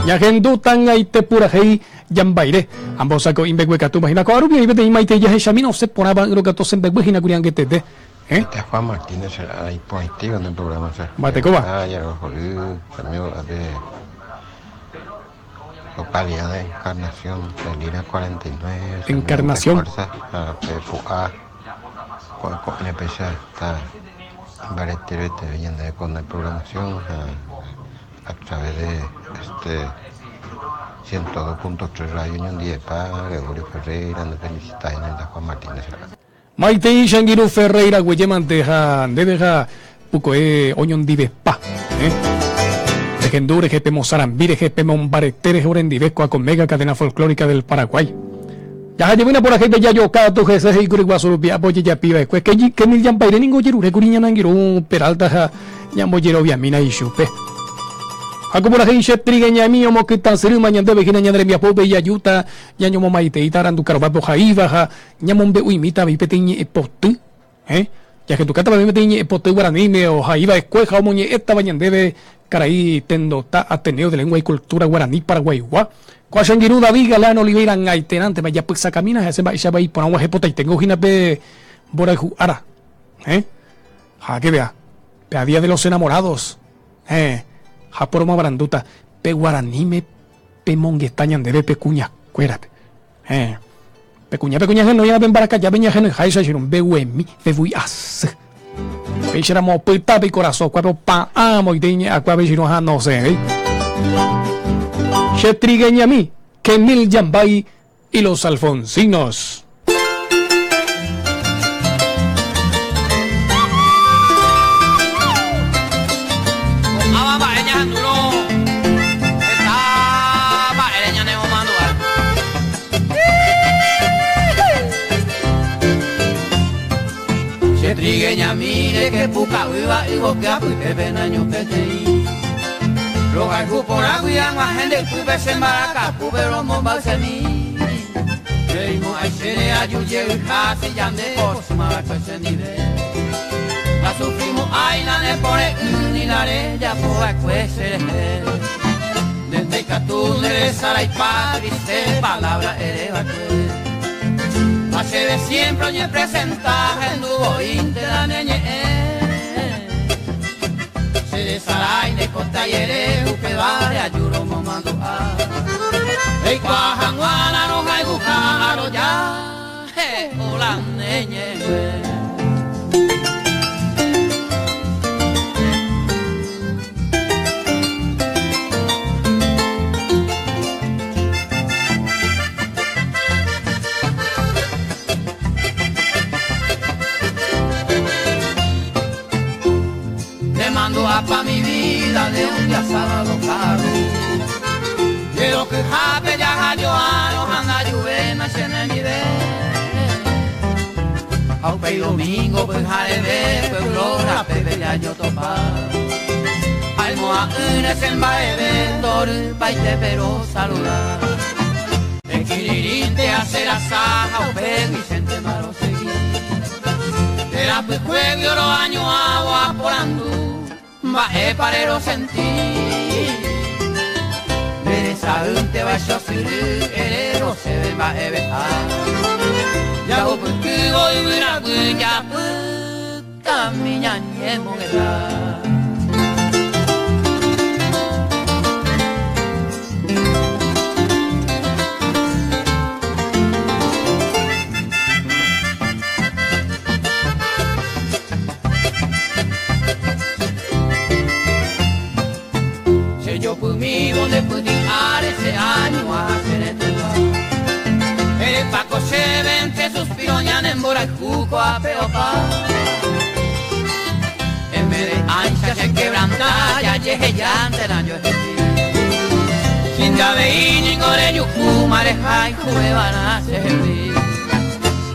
S6: Ñahendu tag̃aite purahéi jambaire. Ambosako'i mbeguekatúva hína ko árupi oĩ peteĩ maitei jahechamína osẽ porãva ỹrõ katu osẽ mbegue hína kuri angetete. Eh?
S11: Este Juan Martínez será iporãitéva nde programa che.
S6: Mba'etekóva?
S11: Ah, jarohory, amigo, ape localidad de Encarnación, Salina 49, che amigo,
S6: Encarnación.
S11: Fuerza, pe pu'a, ko'ẽ ko'ẽre péicha está imbareteveteve ñande con la programación ha a través de este 102.3 Radio Ñondivepa, Gregorio Ferreira, nde felicita hína Juan Martínez será.
S6: Maitei che angirũ Ferreira guejémante ha ndéve ha pukoe oñondivepa. Eh? Rehendu rehe pemosarambi rehe pemombarete rehe orendive ko'a ko mega cadena folclórica del Paraguay. Jaha jevýna purahéipe jajoka tu hese he'i kuri guasu rupi apo ojejapi va'ekue ke ke mil jampaire ningo ojerure kuri ñane angirũ Peralta ha ñambojeroviamína ichupe. Ha ko purahéi che trigueñami omokytãsyrýma ñandéve hína ñane rembiapópe ijajúta ñañomomaiteíta arandukarovápe ohaíva ha Ñamombe'uimíta avei peteĩ ñe'ẽpoty, eh? Jahendukátava avei peteĩ ñe'ẽpoty guaraníme ohaiva'ekue ha omoñe'ẽtava ñandéve karai Tendota Ateneo de Lengua y Cultura Guaraní Paraguaigua. Ko che angirũ David Galán Oliveira ag̃aiterãntema ijapysakamína hese mba'éichapa iporã oguahẽpotaitengo hína pe mborayhu ára, eh? Ha que vea, pe a día de los enamorados, eh? Ha poromomarandúta pe guaraníme pemongeta ñandéve pe kuñakuérape. Héẽ. Pe kuña, pe kuña henói pe mbarakaja pe ñahenoiháicha che mbeguemi, vevúi asy. Péicha ramo opyta pe ikorasõ kuápe opa'ã moite iñe'ã kuápe che irũ ha nosẽvéi. Che trigueñami, que mil jambai y los alfonsinos.
S8: Ko'ãva mba'e ñahendúrõ heta mba'ére ñanemomandu'a. Che trigueñamíre che pukavýva yvoky apytépe nañopeteĩ. Rohayhu porãgui ag̃uahẽ nde ypýpe che mbarakapúpe romomba'ysemi. Reimo'ãi. Chere ayuyeuja si ya ne posma chendive La sufrimos aina ne pore ni la re ya po acuese Desde Catú de Sara y Padre palabra ereva Hace siempre oñe presenta en duo inte la neñe Se de Saray de Cotayere upevare ayuro momando a Ei cuajanguana no hay bujaro ya hola neñe Te mando a pa mi vida de un día sábado caro. Quiero que jape ya yo a los anda lluvia en el nivel. Aupe y domingo pues jarebe pueblo la pepe ya yo topa. Almoa unes en baebe tor paite pero saludar. Equiririnte hacer asaja aupe Vicente Maro seguir. De la pues juegue oro año agua por andú. Vae parero sentir. Mereza te va yo herero se ve va ebe a. Ya go puku go ibura ya pu kamiña ñemo geta. Se yo pumi donde pudi are se año a hacer El paco se vente suspiro ñan en borajuco a peopa. En vez de ancha se quebranta ya llegue ya ante el año Sin llave y ni gore yuju mareja y jueva se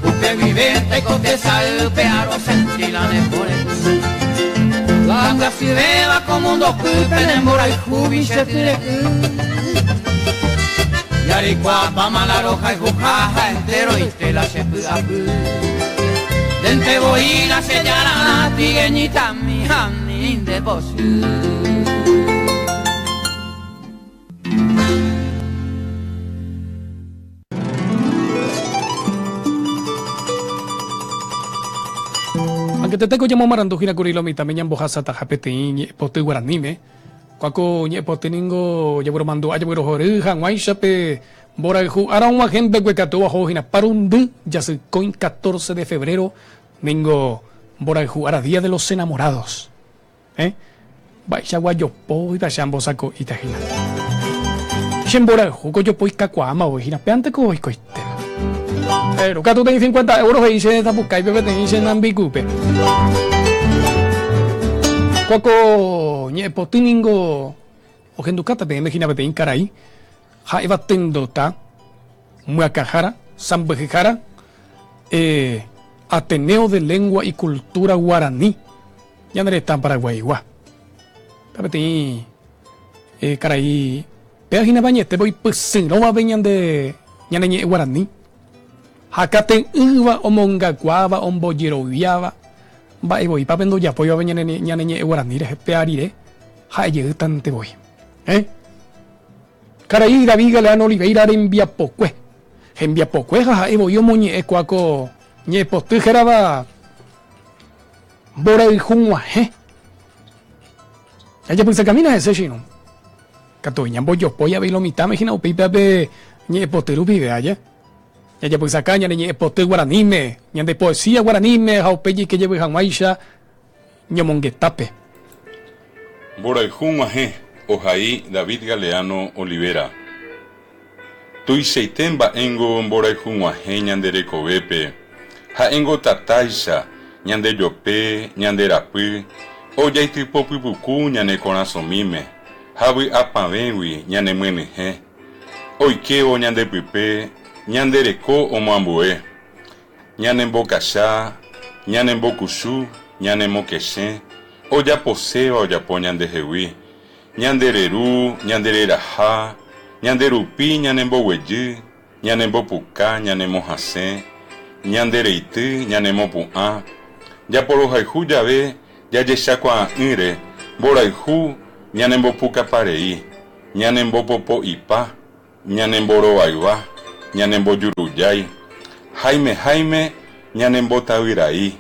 S8: Upe vivente cotesa upe aro sentila ne pone. La si beba como un docupe en y jubi se tire. Yaricua, la roja y jujaja entero y te la se pu. Dente voy la sellara tigueñita mi jani de posu.
S6: Aunque te tengo llamo marandu hina kurilo mi también ñambo hasa tajapete ñe pote guaranime. Cuaco ñe pote ningo yaburo mandu ayaburo jore janguay shape boraju ara un agente huecatu bajo hina parundu ya se coin 14 de febrero ningo boraju ara día de los enamorados. Baixa guayopo y tachambo saco y tajina. Shemboraju coyopo y cacuama o hina peante co y coiste. Pero que tú tenés 50 euros y dice esta busca y bebé te dice nambicupe. Cuaco ñe potiningo ojenducata te imagina bete incaray. Ja eva tendota muacajara zambejara Ateneo de Lengua y Cultura Guaraní. Ya no está en Paraguay igual. Tapete caray. Peajina bañete voy pues no va veñan de ñaneñe guaraní. Hakate uva omongaguaba omboyeroviaba. Va y voy papendo ya voy a ñaneñe ñaneñe guaraní re pearire. Ja tante voy. Caray David Galeano Oliveira envía pocue. Envía pocue ja y voy omoñe ecuaco ñe postijeraba bora y junguaje. Ya pues se camina ese chino. Cato ñambo yo polla ve lo mitad me gina upipe pe ñe poteru vive allá. Ya pues acá ña ñe pote guaranime, ña de poesía guaranime, jaupeyi que lleve janguaisha ñomonguetape.
S12: Bora y junguaje, ojaí David Galeano Olivera. Tuiseitemba engo bora y junguaje ñanderecobepe. Ha engo tataisha, ñande yope, ñande rapy, oyaitipopipuku ñane corazomime, javi apavewi ñane mweneje, oikeo ñande pipe, ñande reko omoambue, ñane mbokasha, ñane mbokushu, ñane mokeshe, oyaposeba oyapo ñande jewi, ñande reru, ñande reraja, ñande rupi, ñane mboweyi, ñanembopuka, ñanemohasẽ, ñandereity, ñanemopu'ã. Japorohayhu jave jajechakuaa'ỹre, mborayhu ñanembopukaparei, ñanembopopo'ipa, ñanemboroayva, ñanembojurujái, háime háime ñanembotavyrai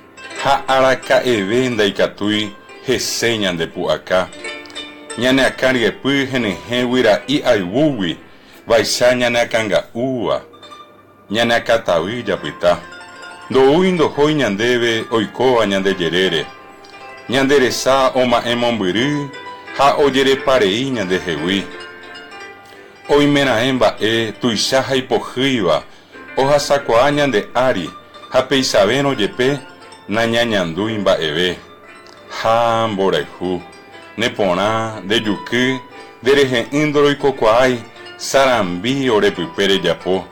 S12: ha araka'eve ndaikatúi hese ñandepu'aka. Ñane akã ryepy henyhẽ guyra'i ayvúgui vaicha ñane akãnga'úva, ñane akãtavy japyta. Ndoúi ndohói ñandéve oikóva ñande jerére. Ñande resa oma'ẽ mombyry ha ojereparei ñandehegui. Oimeraẽ mba'e tuicha ha ipohýiva ohasakuaa ñande ári ha peichavérõ jepe nañañandúi mba'eve. Ha mborayhu, ne porã, nde juky, nde rehe'ỹ ndoroikokuaái, sarambi ore pype rejapo.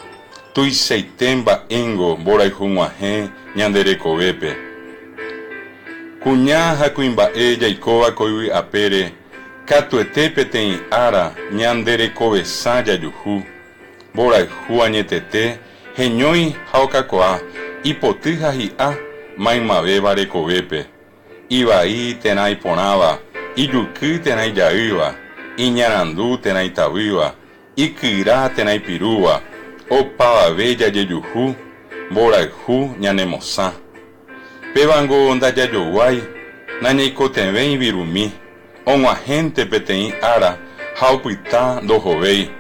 S12: Tuichaite mba'éngo mborayhu g̃uahẽ ñande rekovépe. Kuña ha kuimba'e jaikóva ko yvy apére katuete peteĩ ára ñande rekovesã jajuhu. Mborayhu añetete heñói ha okakuaa, ipoty ha hi'a maymavéva rekovépe. Ivai térã iporãva, ijuky térã ijaýva, iñarandu térã itavýva, ikyra térã ipirúva, opavave jajejuhu, mborayhu ñanemosã. Pévango ndajajoguái, nañaikotevẽi virumi, og̃uahẽnte peteĩ ára ha opyta ndohovéi.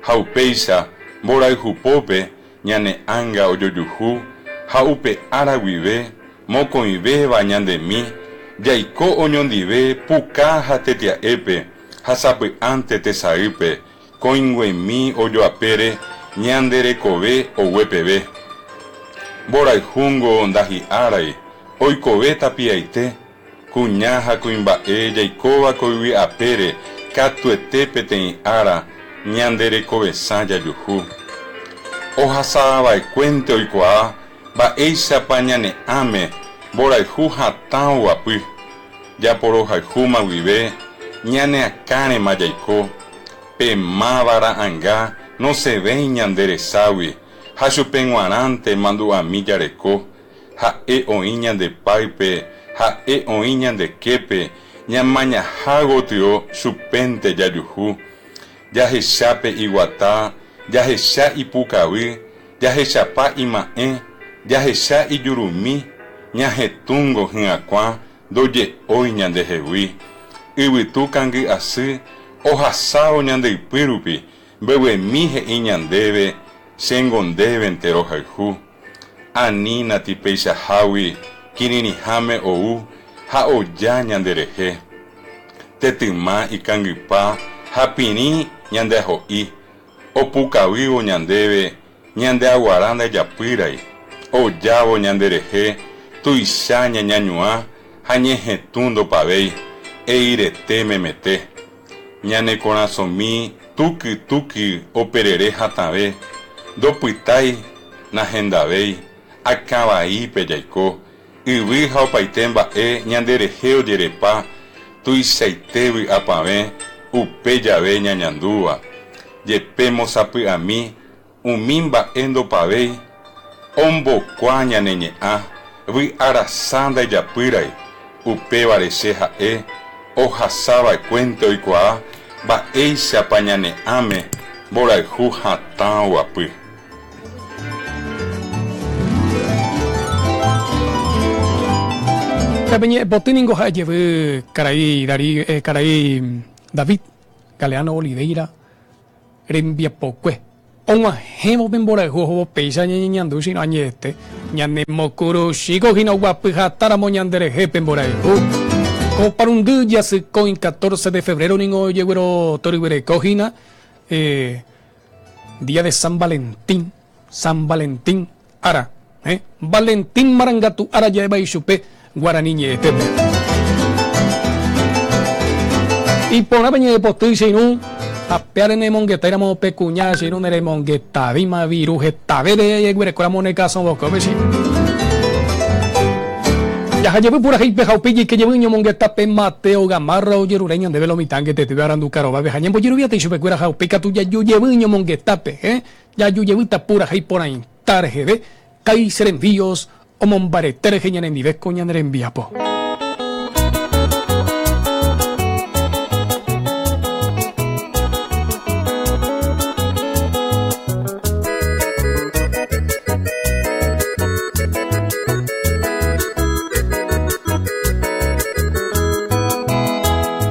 S12: Ha upéicha, mborayhupópe ñane ánga ojojuhu ha upe ára guive mokõivéva ñandemi jaiko oñondive puka ha tetia'épe ha sapy'ánte tesaýpe Kõinguemi ojoapére ñande rekove ogue peve. Mborayhúngo ndahi'árai, oikove tapiaite, kuña ha kuimba'e jaikóva ko yvy apére katuete peteĩ ára ñande rekovesã jajuhu. Ohasava'ekuénte oikuaa mba'éichapa ñane ãme mborayhu hatã oguapy. Japorohayhúma guive ñane akãrema jaiko, pe máva ra'ãnga nosẽvéi ñande reságui ha chupe g̃uarãnte mandu'ami jareko, ha'e oĩ ñande páype, ha'e oĩ ñande képe, ñamañaha gotyo chupénte jajuhu. Jahecha pe iguata, jahecha ipukavy, Jahechapa ima'ẽ, jahecha ijurumi, ñahetũngo hyakuã ndoje'ói ñandehegui. Yvytu kangy asy ohasávo ñande ypy rupi, mbeguemi he'i ñandéve, Chéngo ndévente rohayhu. Anínati peichahágui kirirĩháme ou ha oja ñanderehe. Tetyma ikangypa ha pirĩ ñandeaho'i, Opukavývo ñandéve ñande aguara ndajapýrai, ojávo ñanderehe tuicha ñañañuã ha ñehetũ ndopavéi, eirete memete. Ñane korasõmi túky túky operere hatãve, ndopytái, nahendavéi, akã vaípe jaiko, yvy ha opaite mba'e ñanderehe ojerepa, tuichaite vy'apavẽ upe jave ñañandúva. Jepémo sapy'ami umi mba'e ndopavéi, ombokua ñane ñe'ã, vy'a rasa ndaijapýrai, upévare che ha'e ohasa va'ekuénte oikuaa mba'éichapa ñane ãme mborayhu hatã oguapy.
S6: Pe ñe'ẽpoty ningo ha'e jevy karai Darí, eh, karai David Galeano Oliveira rembiapokue. Og̃uahẽvo pe mborayhu ohóvo péicha ñañeñandu chino añete, ñanemokuruchíko hína oguapy határamo ñanderehe pe mborayhu. Ko parundy jasykõi 14 de febrero ningo ojeguerotoryguereko hína, eh, Día de San Valentín, San Valentín ára, eh, Valentín marangatu ára ja'éva ichupe guarani ñe'ẽtépe. Iporã pe ñe'ẽpoty che irũ, ha péare nemongetáiramo pe kuña che irũ neremongetavéima viru hetave reguerekóramo ne kasõ vokópe che irũ. Jaha jevy purahéipe ha upéi jaike jevy ñomongetápe Mateo Gamarra ojerure ñandéve lo mitã angetetépe aranduka rovápe ha ñembojeroviáta ichupekuéra ha upéi katu jaju jevy ñomongetápe, eh, jaju jevýta purahéi porãita reheve, Kaiser Envíos omombarete rehe ñanendive ko ñane rembiapo.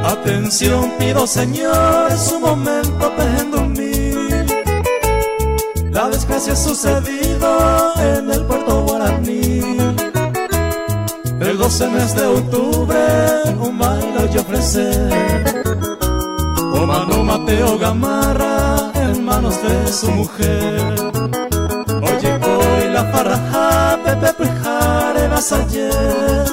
S1: Atención pido señor, es un momento dormir. La desgracia ha sucedido en el puerto guaraní. El 12 mes de octubre un baile yo ofrecer. O mano Mateo Gamarra en manos de su mujer. Oye, hoy la farraja, Pepe Pujare, vas ayer.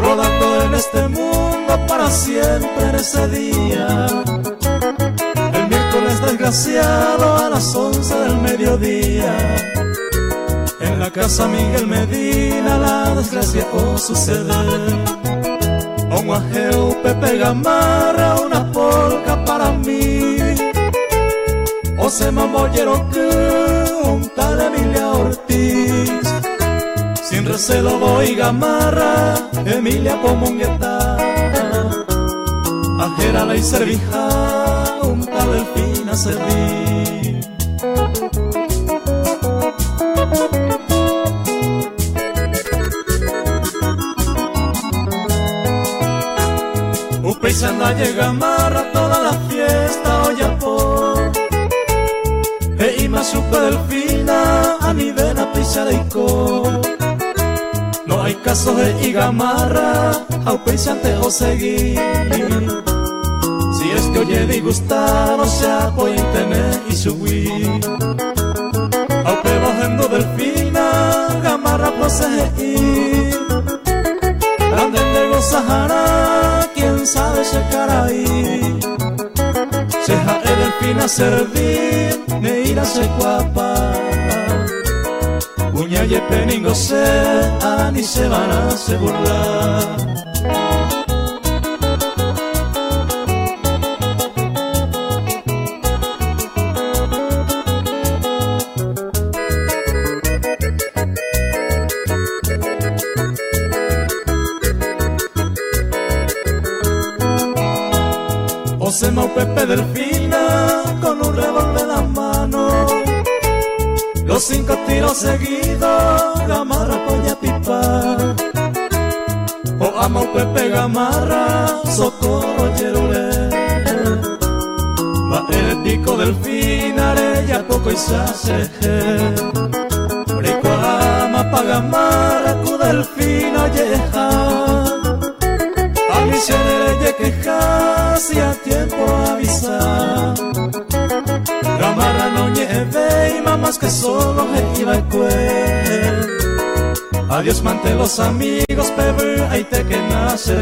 S1: Rodando en este mundo para siempre en ese día. El miércoles desgraciado a las 11 del mediodía. En la casa Miguel Medina la desgracia o suceder. Un guajeo Pepe Gamarra, una polca para mí. O se mambollero que un tal Emilia Ortiz. Sin recelo voy Gamarra, Emilia Pomongueta. Ajera la y servija, un tal Delfina servir. Upeisanda llega Gamarra toda la fiesta oyapo. E ima supe Delfina a nivel a picharico. No hay caso de Igamarra, a upeisante o seguir. Si es que oye disgustado, se apoya en tener y subir. Aupe bajando Delfina, Gamarra procede Grande de Sahara, quién sabe checar ahí. Seja el Delfina servir, me irá se guapa. Uña y peningo se, ani se van a se burlar. Osema Pepe Delfina con un revólver en la mano. Los 5 tiros seguidos, Gamarra polla pipa. O amo Pepe Gamarra, socorro Yerulé. Va el pico Delfina, ya poco y se hace. Rico ama pa Gamarra, cu Delfina yeja. A mi se le queja, si a tiempo avisa. Gamarra no nieve y mamás que solo me iba a cuer. Adiós mante los amigos, pebre, ahí te que nace.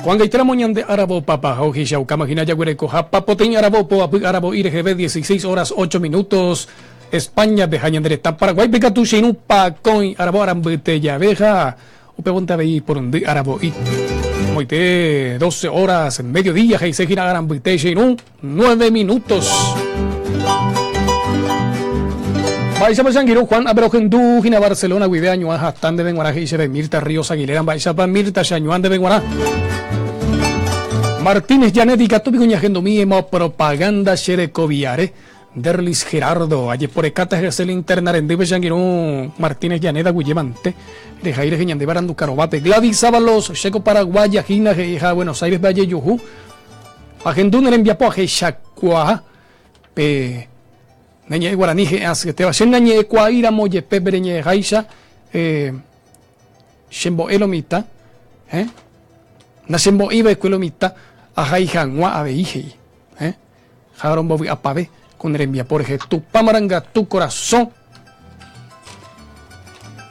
S6: Juan Gaitera Moñán de Arabo Papa, Joji Xaucama, Jinaya Guereco, Japapoteñ Arabo, Poapu Arabo, IRGB, 16 horas 8 minutos, España, Bejañandereta, Paraguay, Pecatu, Xinú, Pacoy, Arabo, Arambete, Abeja, Upebonta, Veí, por un Arabo, y Moite, 12 horas, mediodía, Jeise, Gina, Arambete, Xinú, 9 minutos. Baixapa Xanguirú, Juan Abrojendú, Gina Barcelona, Guidea, Ñuan, Jastán de Benguará, Geixe, Mirta, Ríos, Aguilera, Baixapa, Mirta, Xañuan de Benguará. Martínez, Janet y Catópico, Ñajendomí, Emo, Propaganda, Xerecoviare, Derlis Gerardo, ayer por Ecata, ejerce el internar en Dibe Xanguirú, Martínez, Janet, Aguyemante, de Jair Geñande, Barandu, Carobate, Gladys Ábalos, Checo Paraguaya, Gina, Geija, Buenos Aires, Valle, Yujú, Agendún, el enviapo, Aje, Pe, Neñe guaraní, je, te va a nañe cuaira, moye, pebre, ñe, jaixa, xembo elomita, na xembo iba escuelomita, ajaija, ngua, abeije, jaron bobi apabe, con el envía por tu pamaranga, tu corazón.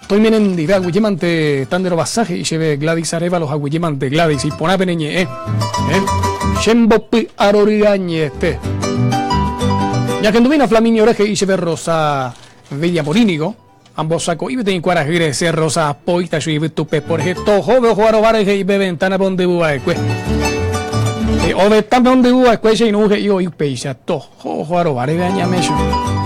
S6: Toime nendive aguyjémante tanderovasa he'i chéve Gladys Arévalo aguyjémante Gladys iporã pene ñe'ẽ eh che mbopy'arory añete. Ñahendumína Flaminio re he'i chéve Rosa Villamorínigo ambosako'i peteĩ kuarahy rese Rosa apóita chui yvytupe porehe tohove oho arováre he'i pe ventana-pe ondyvu va'ekue. Ovetã pe ondyvu va'ekue che irũ he'i oĩ upéicha toho. Ho oho arováre añame chupe.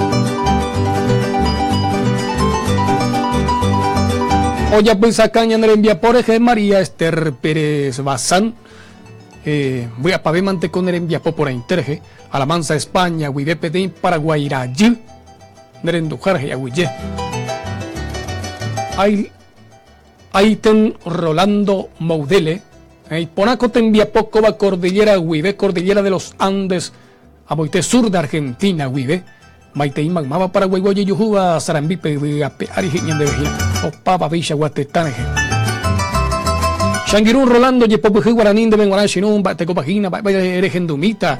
S6: Ojapysaka ñane rembiapo rehe María Esther Pérez Bazán, vy'apavẽ mante ko ne rembiapo porãite rehe, Alamanza España guive peteĩ Paraguái rajy ne renduha rehe aguyje. Aiten Rolando Moudele, iporã ko tembiapo kóva Cordillera guive, Cordillera de los Andes, Amoite sur de Argentina guive, maitei maymáva Paraguaigua ojejuhúva sarambípe yvy ape ári he'i ñandéve hína opavaveichagua tetã rehe. Che angirũ Rolando jepopyhy guarani ndéve g̃uarã che irũ mba'etekópa hína mba'épa rehendumíta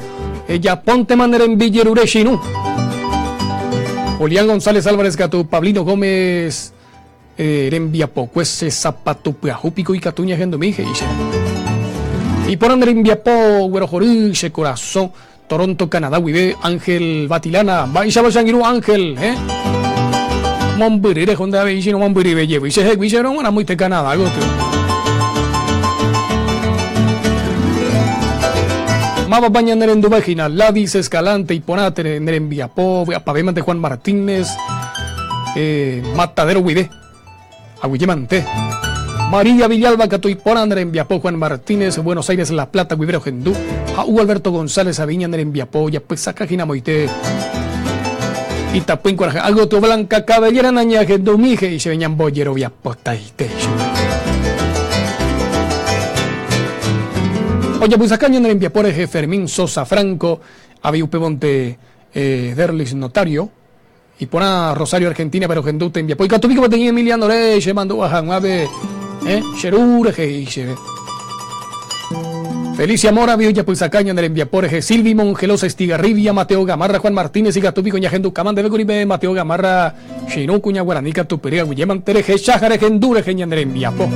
S6: ejapóntema ne rembijerure che irũ. Julián González Álvarez katu Pablino Gómez rembiapokue che sapatu pyahu piko ikatu ñahendumi, he'i che. Iporã ne rembiapo guerohory che korasõ, Toronto, Canadá guive, Ángel Batilana. Mba'éichapa che angirũ Ángel, eh? Mombyry reho nde avei, che romombyryve jevy che hegui che rog̃uarã moite Canadá gotyo. Mávapa ñane renduve hína? Ladis Escalante, iporã ne rembiapo, vy'apavémante Juan Martínez. Matadero guive, aguyje mante. María Villalba katu iporã ne rembiapo Juan Martínez, Buenos Aires La Plata guive rohendu, ha Hugo Alberto González avei ñane rembiapo ojapysaka hína amoite itapỹi kuarahy ágotyo Blanca Cabellera nañahendumi he'i chéve ñambojeroviapotaite chupe. Ojapysaka ñane rembiapo rehe Fermín Sosa Franco, avei upévonte Derlis Notario, Iporã Rosario Argentina pero ohendu tembiapo ikatu piko peteĩ Emiliano re che mandu'a hag̃ua pe eh che ru rehe he'i chéve. Felicia Mora avei ojapysaka ñane rembiapo rehe Silvi Mongelosa Estigarribia, Mateo Gamarra, Juan Martínez ikatu piko ñahendukáma ndéve kuri pe Mateo Gamarra che irũ kuña guarani katupyry aguyjémante rehecha ha rehendu rehe ñane rembiapo.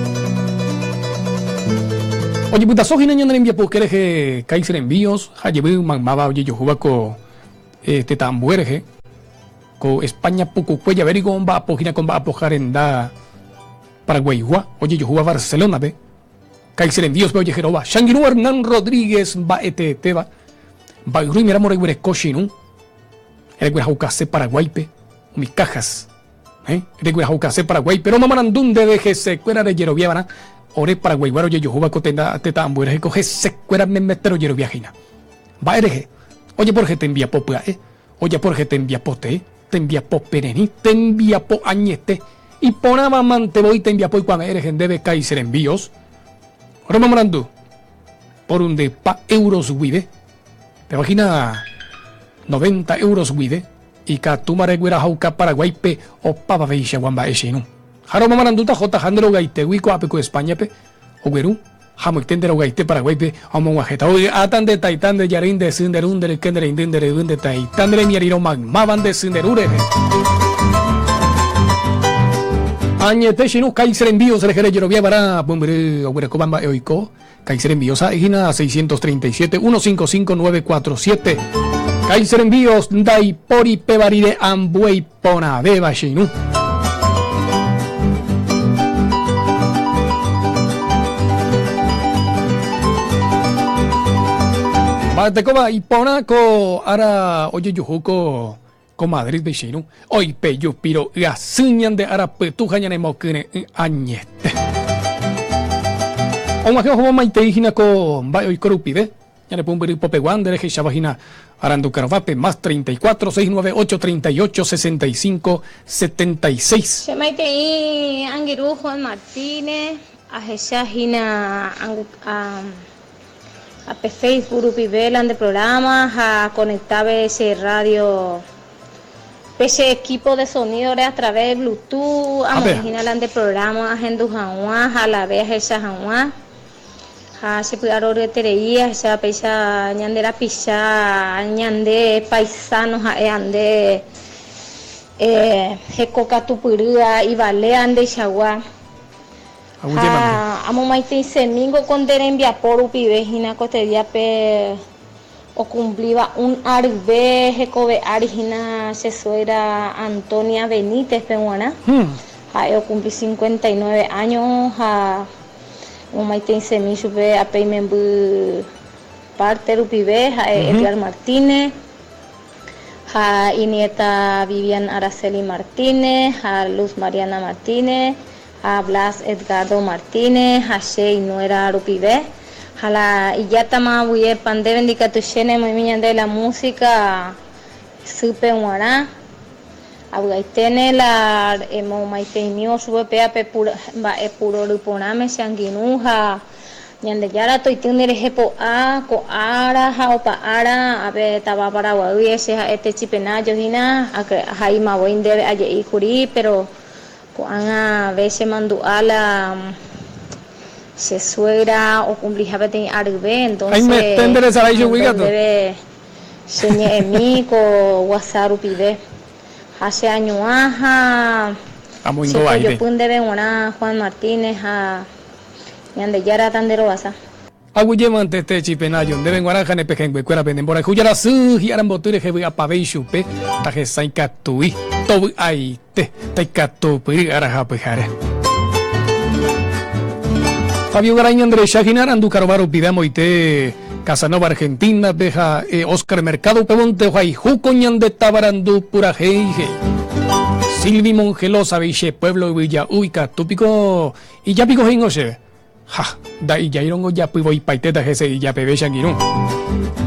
S6: Ojepytaso hína ñane rembiapo rehe Kaiser Envíos ha jevy maymáva ojejuhúva ko Tetã ambue rehe, ko España pukukue jave niko omba'apo hína ko mba'apoha renda Paraguaigua ojejuhúva Barcelona-pe, Kaiser Envíos-pe ojeheróva che angirũ Hernán Rodríguez mba'eteetéva, mba'yru iméramo reguereko che irũ, reguerahaukase Paraguáipe umi cajas, eh, reguerahaukase Paraguáipe romomarandu ndéve hesekuéra rejeroviavarã, ore Paraguaigua rojejuhúva ko tenda tetã ambue rehe ko hesekuéra memete rojerovia hína. Mba'e rehe? Ojapo rehe tembiapo pya'e, ojapo rehe tembiapo tee, tembiapo pererĩ, tembiapo añete, iporãva mante voi tembiapo ikuave'ẽ rehe ndéve Kaiser Envíos. Romomarandu porundypa euros guive, péva hína 90 euros guive, ikatúma reguerahauka Paraguáipe opavaveichagua mba'e che irũ. Ha romomarandúta jotaha nde rogaitégui ko'ápe ko España-pe, ogueru Ha amoite nde rogaite Paraguáipe omog̃uahẽta. Ovy'áta nde taita, nde jarýi, nde sy, nde ru, nde ryke, nde reindy, nde ryvy, nde taita, nde remiarirõ maymáva nde sy, nde ru rehe. Añete che irũ Kaiser Envíos rehe rejerovia va'erã pumbyry oguerekóva mba'e oiko. Kaiser Envíos ha'e hína 637 155 947. Kaiser Envíos ndaipóri péva rire ambue iporãvéva che irũ. Mba'etekóva iporã ko ára ojejuhu ko ko Madrid-pe che irũ, oipeju piro'y asy ñande ára pytu ha ñanemokyre'ỹ añete. Og̃uahẽ ohóvo maitei hína ko mba'e oiko rupive, Ñane pumbyry popegua nde rehecháva hína arandu Karovápe, más 34 698 38 65 76.
S13: Che maitei angirũ Juan Martínez, ahecha hína ape Facebook rupive la nde programa ha aconectave che radio pe che equipo de sonido re a través de bluetooth amoĩ hína la nde programa ahendu hag̃ua ha a la vez ahecha hag̃ua. Ha che py'aroryeterei ahecha péicha ñande rapicha, ñande paisano ha'e ande. Hekokatupyrýva ivaléva ndeichagua. Ha amomaiteisemíngo ko nde rembiapo rupive hína ko este día-pe okumplíva un aryve hekove ári hína che suegra Antonia Benítez-pe g̃uarã. Ha'e okumpli 59 áño ha omomaiteisemi chupe ape imemby párte rupive, ha'e Edgar Martínez ha inieta Vivian Araceli Martínez ha Luz Mariana Martínez ha Blas Edgardo Martínez ha che inuéra rupive. Ha la ijátama guiépa ndéve ndikatuichéne omoĩmi ñande la música sýpe g̃uarã. Avy'aiténe la emomaiteimívo chupe péa pe mba'e purory porãme che angirũ ha Ñandejára toity nde rehe po'a ko ára ha opa ára ápe táva Paraguaýpe che ha'e Techipenajo hína ahaíma voi ndéve aje'i kuri péro ko'ág̃a ve che mandu'a la che suegra okumpliha peteĩ aryve entonce
S6: Haimete nderesarái chugui
S13: amondo
S6: katu.
S13: ndéve che ñe'ẽmi ko WhatsApp rupive ha che añuã ha che
S6: Amoingo vaípe.
S13: pojopy ndéve g̃uarã Juan Martínez ha Ñandejára tanderovasa.
S6: Aguyjémante Techi Penayo, ndéve g̃uarã ha ne pehẽnguekuérape ne mborayhu jarasy hi'ára mboty rehe vy'apave ichupe, tahesãi katui, tovy'aite, taikatupyry ára ha pyhare. Fabio Garay ñanderecha hína arandu karova rupive amoite Casanova Argentina-pe ha Oscar Mercado upévonte ohayhu ko ñande tavarandu purahéi he'i. Silvi Mongelosa avei che pueblo yvyja'u ikatu piko Ija piko he'ingo chéve? Ha, nda'ijáirongo japyvoipaitéta hese ija peve che angirũ.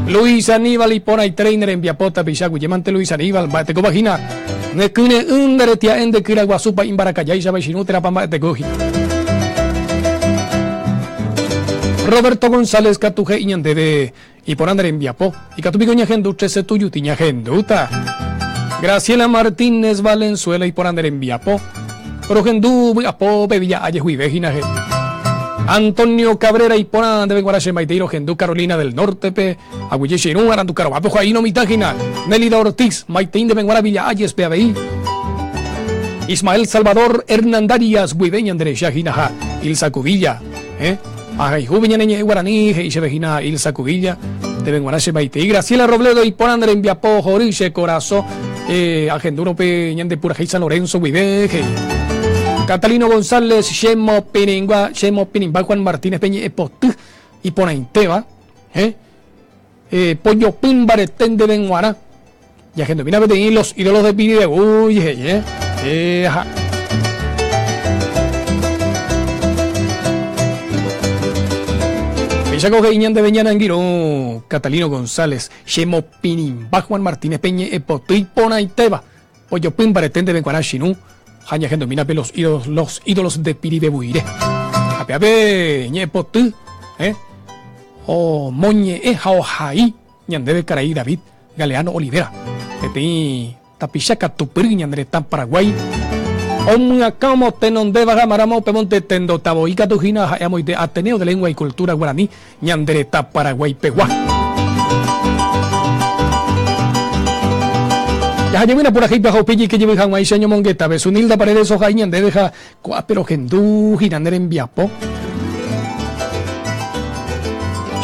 S6: Luis Aníbal iporãiterei ne rembiapo tapicha guyémante Luis Aníbal, mba'etekópa hína? Ne kyre'ỹ nde retia'e nde kyra guasúpa imbarakajáichava ichirũ térãpa mba'eteko hína? Roberto González katu he'i ñandéve iporã nde rembiapo, ikatu piko ñahendu trece tujuti ñahendúta. Graciela Martínez Valenzuela iporã nde rembiapo, rohendu vy'apópe Villa Hayes guive hína he'i. Antonio Cabrera iporã ndéve g̃uarã che maitei rohendu Carolina del Norte-pe, aguyje che irũ arandukarovápe ohaíno mitã hína. Nélida Ortiz, maitei ndéve g̃uarã Villa Hayes-pe avei. Ismael Salvador Hernandarias guive ñanderecha hína ha Ilsa Cubilla, eh. Ahayhúve ñane ñe'ẽ guarani, he'i chéve hína Ilsa Cubilla, ndéve g̃uarã che maitei. Graciela Robledo iporã nde rembiapo hory che korasõ, ahendúrõ pe ñande purahéi San Lorenzo guive, he'i. Catalino González, che mopirĩngua, che mopirĩmba Juan Martínez pe ñe'ẽ poty iporãitéva, pojopy mbarete ndéve g̃uarã. Jahendumína peteĩ Los Ídolos de Piribebuy, he'i, eh, ha. Péicha ko he'i ñandéve ñane angirũ Catalino González, chemopirĩmba Juan Martínez pe ñe'ẽpoty iporãitéva, ojopy mbarete ndéve g̃uarã chirũ ha ñahendumína pe Los Ídolos, Los Ídolos de Piribebuire. Ha péape ñe'ẽpoty, eh, omoñe'ẽ ha ohai ñandéve karai David Galeano Olivera, peteĩ tapicha katupyry ñane retã Paraguái, omyakã omotenondéva gamaramo upe monte tendota voi katu hína ha'e amoite Ateneo de Lengua y Cultura Guaraní ñande retã Paraguái pegua. Jaha jevýna purahéi pyahu upe jeike jevy hag̃uáicha ñomongetave Zunilda Paredes ohai ñandéve ha Ko'ápe rohendu hína ne rembiapo.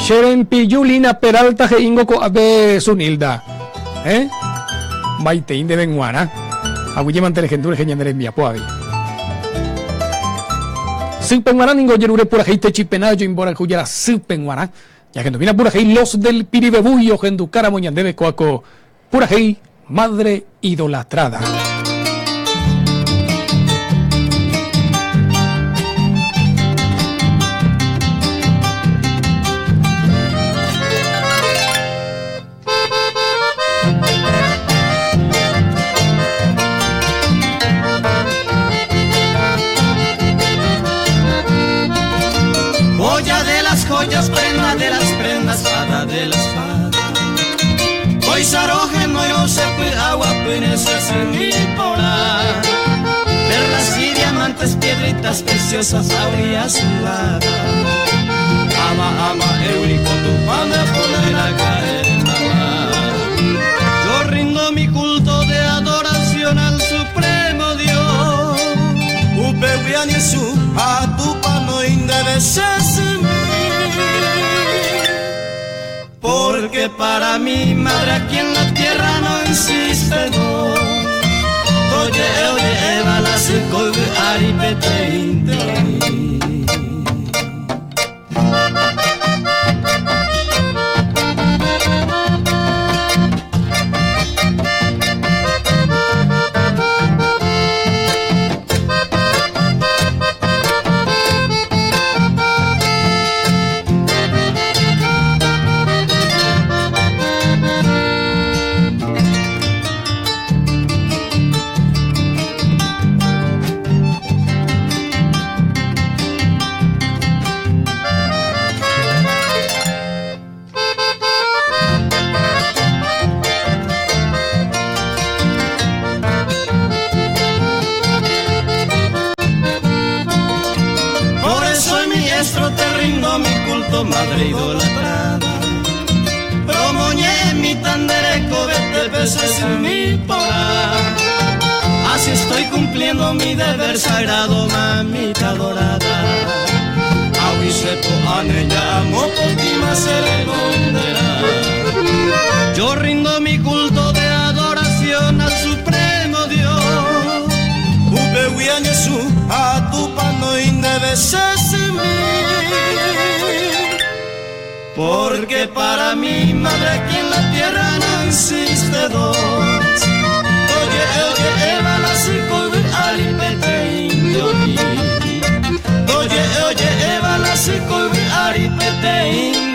S6: Che rempiju Lina Peralta he'íngo ko'ápe Zunilda. Eh? Maitei ndéve g̃uarã. Aguyjémante rehendu rehe ñane rembiapo avei. Sýpe g̃uarã ningo ojerure purahéi Techipenájo imborayhu jára sýpe g̃uarã. Ñahendumína purahéi Los del Piribebuy ohendukáramo ñandéve kóa ko Purahéi Madre Idolatrada.
S1: Joya de las joyas, prenda de las prendas, espada de la espada. Perlas y diamantes, piedritas preciosas, azulada. Ama, ama, Eurico, tu pana poner a caer, mamá. Yo rindo mi culto de adoración al supremo. Upewiañesu atupano indebesesmi. Porque para mi madre aquí en la tierra no existe dos. Oye, oye, Eva, la aripete inte. Madre idolatrada. Promoñe mi tandereco, vete peces en mi polar. Así estoy cumpliendo mi deber sagrado, mamita dorada. Yo rindo mi culto de adoración al supremo Dios. Upewiañesu, a tu pano Porque para mi madre aquí en la tierra no existe dos. Oye, oye, Eva, la aripete indio. Oye, oye, Eva, la aripete indio.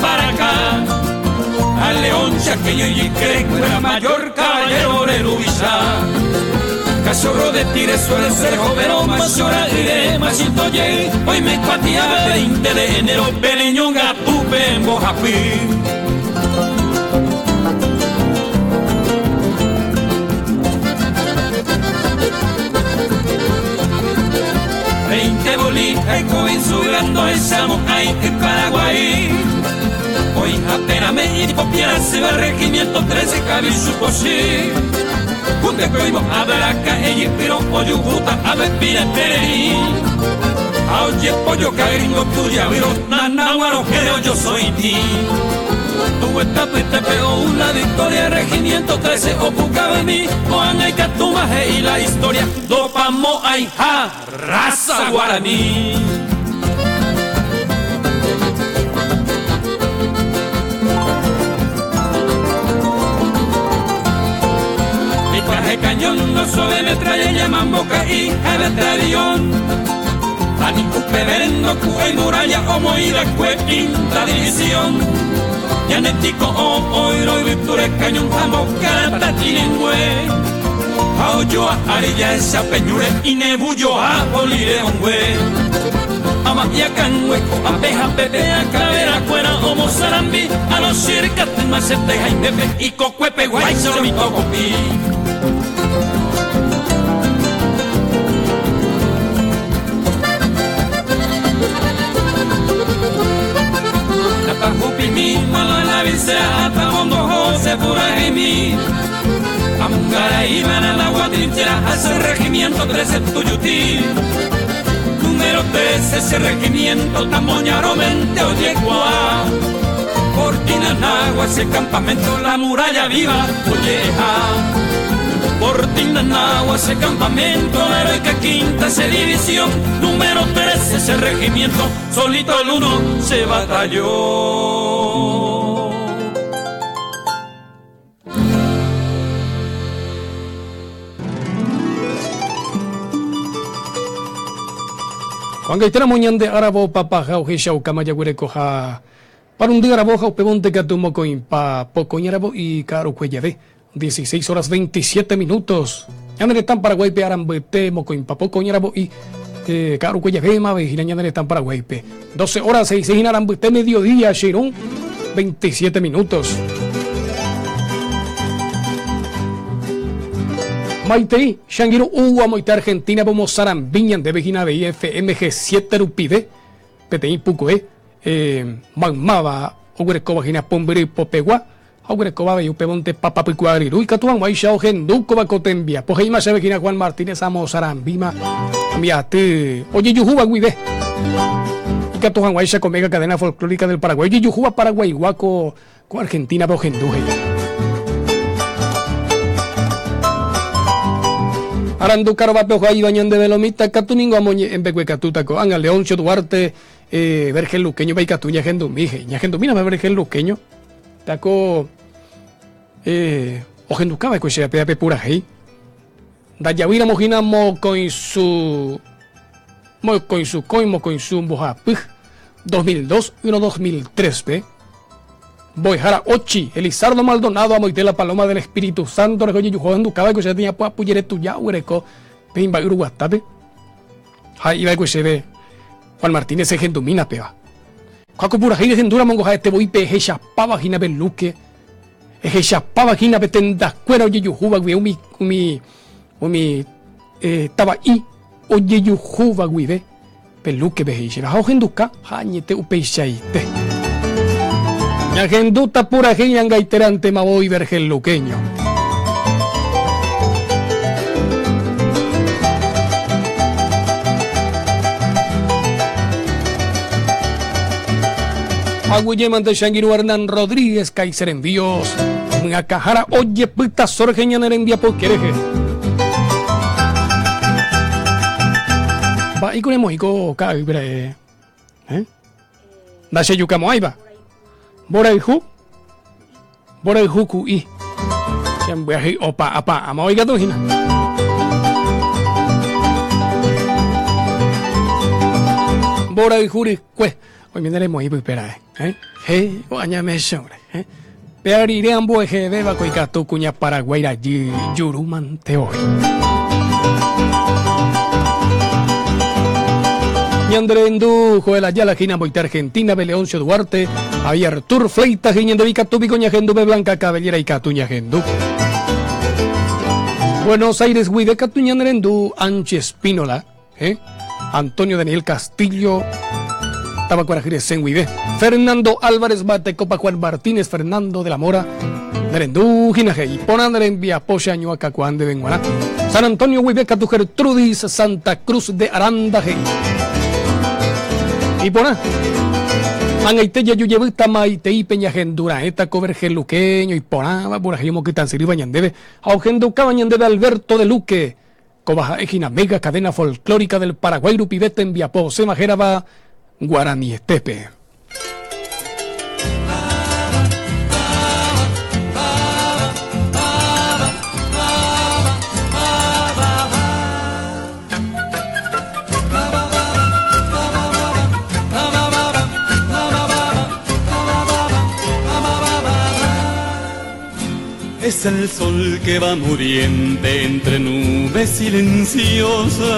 S14: Para acá. Al león chaqueño y cree que era mayor.
S1: Caballero ore ruvicha. Cachorro de tigre suele ser jovero, macho ra'yre, machito jey, oime kuatia 20 de enero, pereñonga tupe mbohapy. Veinte boli, aiko insugando esa mo'ãi y Paraguay. Hoy apenas me y se va regimiento 13 cabichu pochi. Kunde koimo abaraka eyi pero oyuguta ave pira terei. Oye pollo gringo tuya viro nanaguaro creo yo soy ti. Tuve tape o la victoria regimiento 13 o mi Juan ay catuma y la historia dopamo ay ja raza guaraní. Mi traje cañón no soy metralla llaman boca y avión. Ani upe cue muralla o moida cue quinta división. Yanetico o oiro y victoria cañón jambo carata tilingüe. Aoyoa arilla esa peñure y nebullo a bolire ongue. Ama y acanhueco, apeja pepe a cabera cuera o mozarambi. A los circa te jaimepe y cocuepe guay solo mi tocopi. Mi mala visea tamondo José Purajimi Amungara iban la guatrinchera hace regimiento 13 Tuyutí. Número 13 ese regimiento tamoñaro mente oyecua. Por Tinanagua ese campamento la muralla viva olleja. Por Tinanagua ese campamento la heroica quinta ese división. Número 13 ese regimiento solito el uno se batalló.
S6: Juan Gaitera moñande arabo papaja ojecha ukamaya guerekoja para un día arabo upebonte katumo pa poco arabo y caro cuellave 16 horas 27 minutos. Ñandere tan Paraguay pe arambete mocoin pa poco arabo y caro cuellave ma vejina ñandere tan Paraguay pe 12 horas 6 6 arambete mediodía Chirón 27 minutos. Maitei, Shangiru Uwa Moita Argentina, como Sarambiñan de Vejina BIFMG 7 Rupide, PTI Pucoe, Magmaba, Ogurecoba Gina Pomberi Popegua, Ogurecoba Beyupebonte Papapicuagriru, y Catuan Guaisha Ojenduco Bacotembia, Pojeima Shevejina Juan Martínez Amo Sarambima, Miate, Oye Yujuba Guibe, y Catuan Guaisha Comega Cadena Folclórica del Paraguay, Oye Yujuba Paraguay Guaco, con Argentina Bojenduje. Arandu Caro Bape Ojo Bañón de Belomita, Catuningo Amoñe, en Becuecatutaco, Anga Leoncio Duarte, Vergel Luqueño, Baicatuña, Gendumije, Ñagendumina, Vergel Luqueño, Taco, Ojenducaba, Ecuechea, Pepe Pura Jei, Dayavira Mojina, Mocoinsu, Mocoinsu, Coin, Mocoinsu, Bojapuj, 2002 y 2003, pe. Boijara Ochi, Elizardo Maldonado, Amoitela Paloma del Espíritu Santo, Rejoye Yujo, Enducaba, que ya tenía Puyere Tuya, Ureco, Pimba Uruguatape. Jai iba que Juan Martínez Gendumina, peba. Cuaco pura jai de Gendura, mongo jai te voy pe, hecha pava jina be luque. Hecha pava jina be tenda cuera, oye yujuba, güey, umi, umi, umi, taba i, oye yujuba, güey, be, peluque be, hecha. Jao genduca, jañete upeichaite. Ñagenduta pura gaiterante maboy vergel luqueño. Aguyemante Shangiru Hernán Rodríguez, Kaiser Envíos, Ngakajara, oye puta sorge ñanerembia poquereje. Va, y con el mojico, ¿eh? Dashe yucamo ahí va. Boraihu, Boraihu ku i. Siempre opa apa, ama oiga tu hina. Boraihu ri kue. Hoy viene el mojico espera, ¿eh? Hey, o añame sobre, ¿eh? Péa rire amboejevéva ko ikatu kuña Paraguái rajy juru mante voi. Ñande rendu Joel Ayala Gina Moite Argentina Beleoncio Duarte Ahí Artur Fleitas y ñande ikatu piko ñahendu Blanca Cabellera ikatu ñahendu. Buenos Aires guive katu ñane rendu Anchi Espínola eh? Antonio Daniel Castillo Tabacuarajiresén guive Fernando Álvarez Batecopa Juan Martínez Fernando de la Mora Nerendu Jinaje y Porã rembiapo che año akakuaa ndéve g̃uarã San Antonio guive katu Gertrudis Santa Cruz de Aranda he'i Iporã Ag̃aite jeju jevýtama iteípe ñahendu raẽta ko vergeluqueño iporãva purahéi omokytãsyrýva ñandéve ha ohendukáva ñandéve Alberto de Luque Kóva ha'e hína Mega Cadena Folclórica del Paraguay rupive tembiapo osẽva hérava Guaranietépe.
S1: Es el sol que va muriendo entre nubes silenciosas,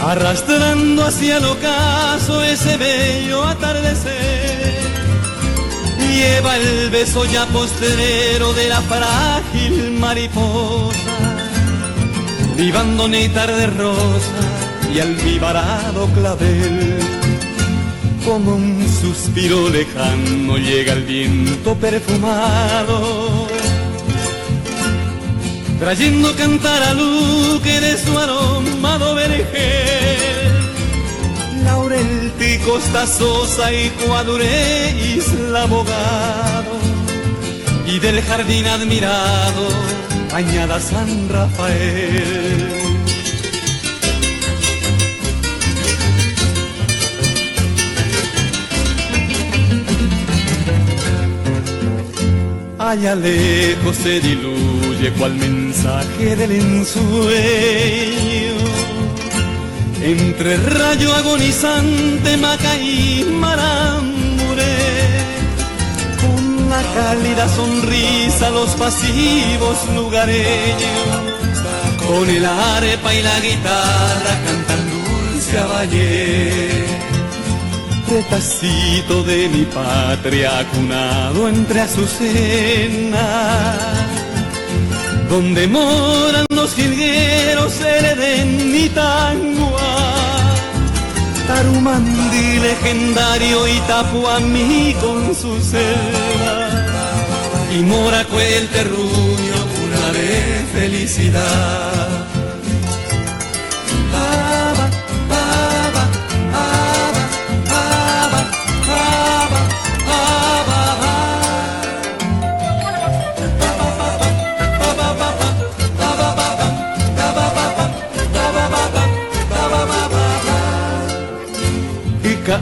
S1: arrastrando hacia el ocaso ese bello atardecer. Lleva el beso ya postrero de la frágil mariposa, vivando néctar de rosa y almibarado clavel. Como un suspiro lejano llega el viento perfumado, trayendo cantar a Luque de su aromado vergel. Laurel, Costa Sosa y Cuaduré, Isla Bogado, y del jardín admirado, añada San Rafael. Allá lejos se diluye cual mensaje del ensueño. Entre rayo agonizante, Maca y Maramure, con la cálida sonrisa los pasivos lugareños, con el arpa y la guitarra cantan dulce valle. Retacito de mi patria acunado entre azucenas, donde moran los jilgueros, el Edén y Tangua, Tarumandí legendario y Tapuamí con su selva, y Moracue el terruño, cuna de felicidad.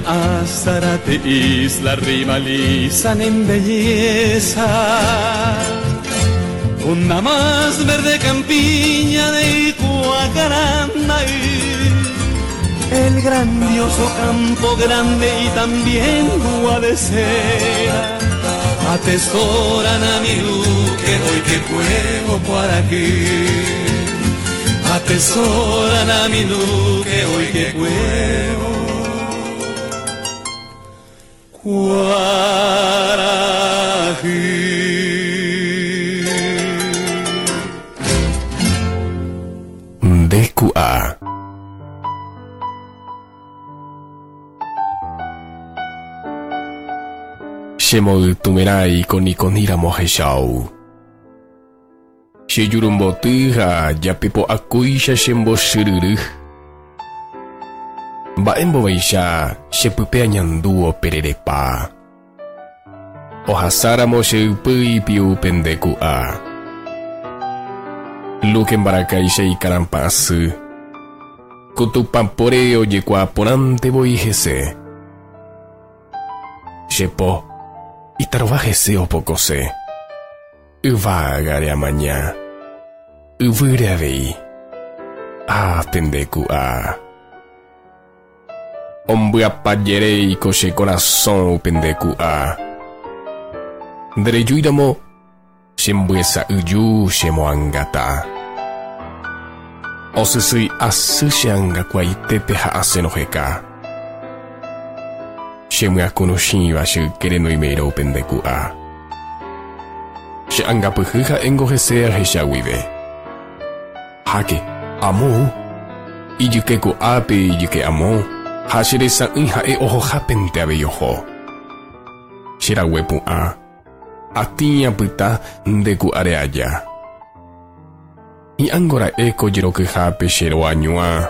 S1: Azárate isla rivalizan en belleza. Una más verde campiña de Icuacaranda, el grandioso campo grande y también Guadecera. Atesoran a mi Luque hoy que juego por aquí. Atesoran a mi Luque hoy que juego. Guarají.
S2: DQA. Chemoytumerái konikoníramo ahecháu. Che jurumboty ha japepo'akúicha chembochyryry. Mba'e mbovaicha che pype añandu opererepa. Ohasáramo che ypy ipiu pende ku'a. Luque mbarakáicha ikarampa asy. Ku Tupã póre ojekuaa porãnte voi hese. Che po, itarova hese opokose. Yvágare amaña, yvýre avei, ha pende ku'a. Ombyapajeréiko che korasõ pende ku'a. Nderejúiramo chembyesa'yju chemoangata. Osysýi asy che angakuaitépe ha asẽ roheka. Chemyakũruchĩva che ykére noiméirõ upe nde ku'a. Che angapyhy ha'éngo hese ahecha guive. Háke, amo, ijyke ko'ápe ijyke amo, ha che resa'ỹi ha'e ohohápente avei oho. Che rague pu'ã, atĩ apyta nde ku'áre aja. Hi'ãngo ra'e ko jerokyhápe che roañuã,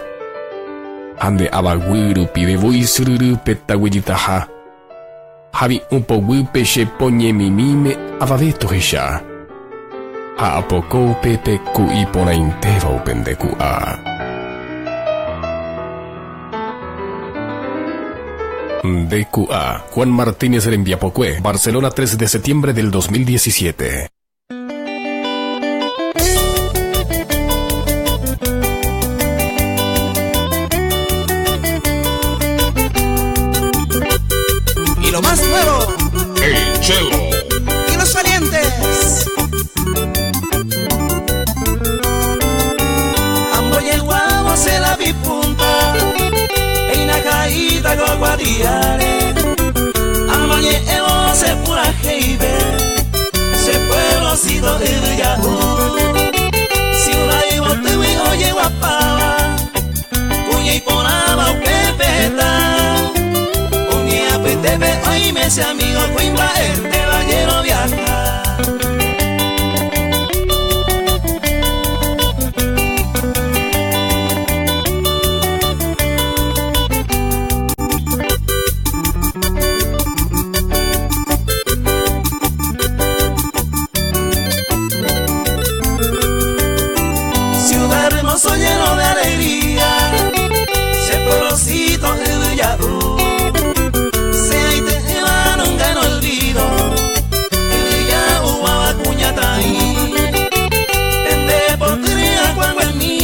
S2: ha nde avaguy rupive voi syryrýpe taguejytaha, Havi'ũ poguýpe che po ñemimíme avave tohecha, ha apoko upépe ku iporãitéva upe nde ku'a. Nde ku'a, Juan Martínez rembiapokue, Barcelona 3 de septiembre del 2017.
S14: Y lo más nuevo.
S5: El Chelo.
S14: Y los valientes. Amboy guamo se la vi punta. Eina caída guaguadiare. Amañe evo se pura heibe. Se pueblo sido yahoo. Ciudad y botewi oye guapaba. Cuña y ponaba o pepeta. Uña petepe hoy me ese amigo cuimba este ballero viaja. Ciudad hermoso lleno de alegría, se pueblocito de Yahoo. Se ahí te lleva nunca no olvido, y ya hubo cuñataí. Tende por tría cuando en mí,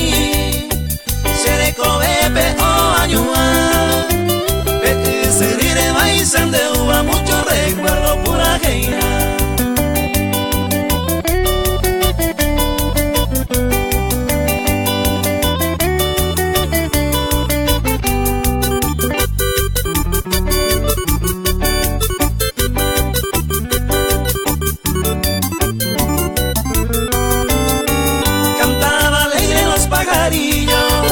S14: se le cobe o ayuda. Pe se rire baisan de uva, mucho recuerdo pura geira. Cantaba alegre los pajarillos,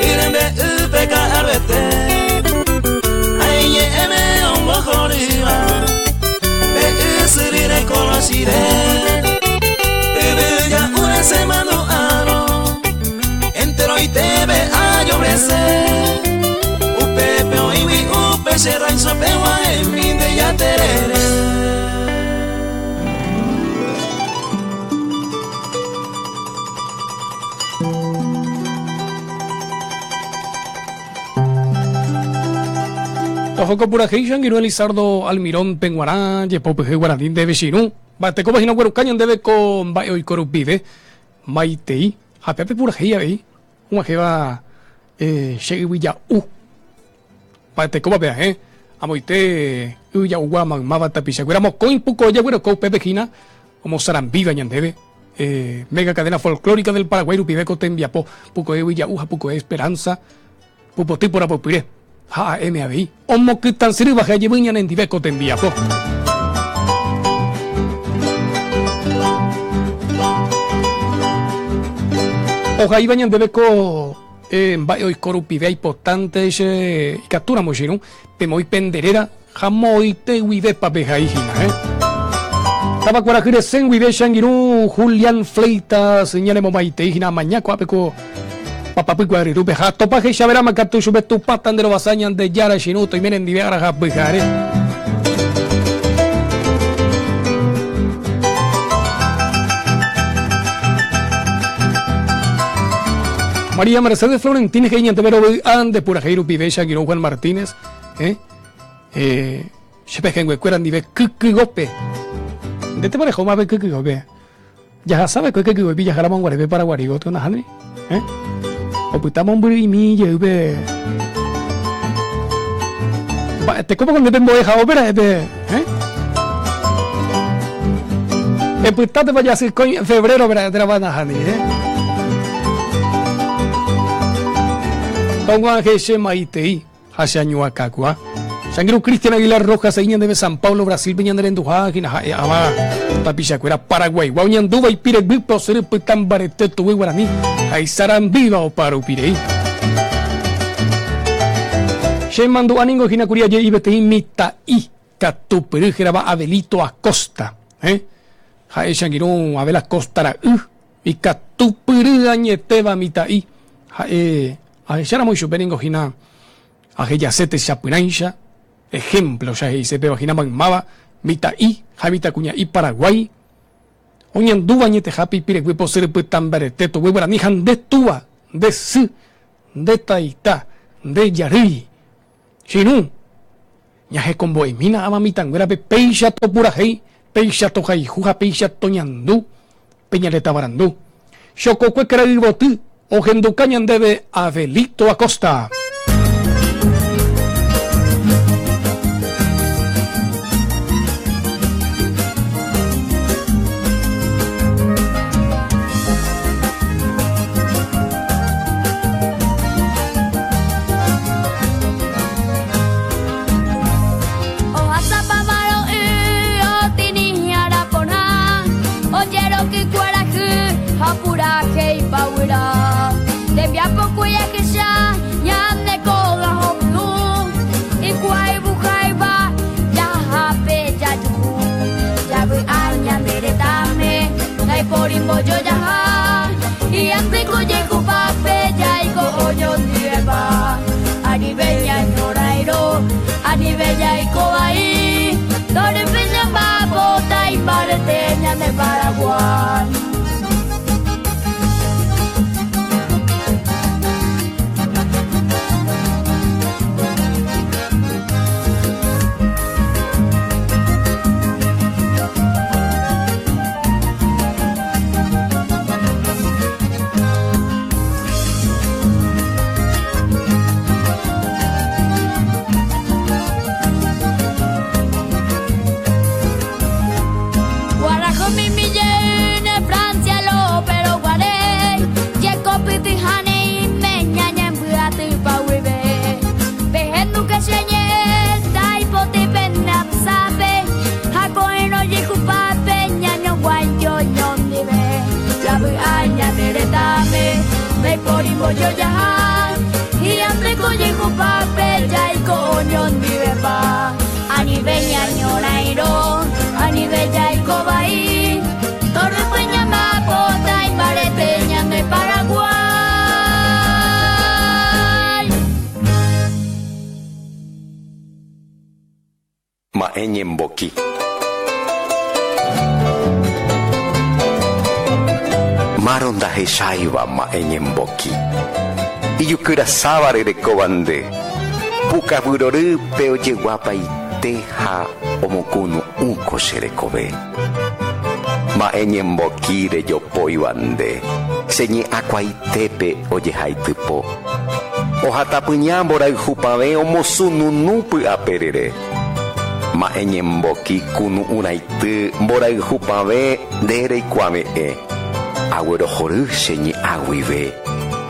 S14: Irene upe carvete, ay me un bojoriba, pe usirire conociré, te ya una semana aro, entero y te ve a yo brese, upe pe oiwi upe se ranzo pe wa en mi de ya terere.
S6: Tojoko purahéi che angirũ Elizardo Almirón peguarã, jepopyhy guarani ndéve che irũ. Mba'etekópa hína ogueruka ñandéve ko mba'e oiko rupive maitei ha pépe purahéi avei og̃uahẽva che yvyja'u. Mba'etekópa pe ahẽ amoite yvyja'ugua maymáva tapichakuéra mokõi puko ojeguereko upépe hína omosarambíva ñandéve mega cadena folclórica del Paraguay rupive ko tembiapo pukoe yvyja'u ha pukoe Esperanza pupoty porapopyre ha AM avei omokytansyrýva ha jevy ñanendive ko tembiapo. Ohaíva ñandéve ko mba'e oiko rupive aipotánte che ikatúramo che irũ pemoĩ pende réra ha moõite guivépa pehai hína, eh. Táva kuarahy resẽ guive che angirũ Julián Fleitas ñanemomaitei hína amaña ko'ápe ko papapy kuayryrúpe ha topa hechaveráma katu chupe Tupãta nde rovasa Ñandejára che irũ toime nendive ára ha pyhare. María Mercedes Florentínez he'i ñandéve rovy'a nde purahéi rupive che angirũ Juan Martínez, eh. Che pehẽnguekuéra ndive kykyópe. Ndétepa rehóma pe kykyópe? Jahasa va'ekue kykyópe jaháramo guare pe Paraguari gotyo nahániri. Eh? Opyta mombyry'imi jey pe Mba'etekópa ko nde pe mbo'ehaópe ra'e pe eh? Epytátepa jasykõi febrero térãpa nahániri, eh? Tog̃uahẽ che maitei ha che añuakakua. Che angirũ Cristian Aguilar Rojas he'i ñandéve San Paulo, Brasil-pe ñane renduha hína ha'e ava tapichakuéra Paraguaigua oñandúva ipireguýpe osyry pytã mbarete tuguy guarani ha isarambíva opa rupi rei. Che mandu'a ningo hína kuri aje'i peteĩ mitã'i katupyry hérava Abelito Acosta. Eh? Ha'e che angirũ Abel Acosta ra'y, ikatupyry añetéva mitã'i. Ha'e ahecháramo ichupe ningo hína Ahejase techapyrãicha, ejemplo-cha he'ise péva hína maymáva mitã'i ha mitãkuña'i Paraguái, oñandúva añetehápe ipireguýpe osyrypyta mbarete toguy guarani ha nde túva, nde sy, nde taita, nde jarýi. Che irũ, ñahekombo'emína ava mitãnguérape péicha topurahéi, péicha tohayhu ha péicha toñandu pe ñane tavarandu. Chokokue kerayvoty ohenduka ñandéve Abelito Acosta.
S15: Ma'ẽ ñemboki. Márõ ndahecháiva ma'ẽ ñemboki. Ijukyrasáva rerekóva nde. Pukavy rorýpe ojeguapaite ha omokunu'ũ ko che rekove. Ma'ẽ ñemboki rejopóiva nde. Che ñe'ãkuaitépe ojehaitypo. Ohatapyña mborayhupavẽ omosununu py'aperere. Ma'ẽ ñemboki kunu'ũraity mborayhupavẽ nde reikuave'ẽ. Aguerohory che ñe'ã guive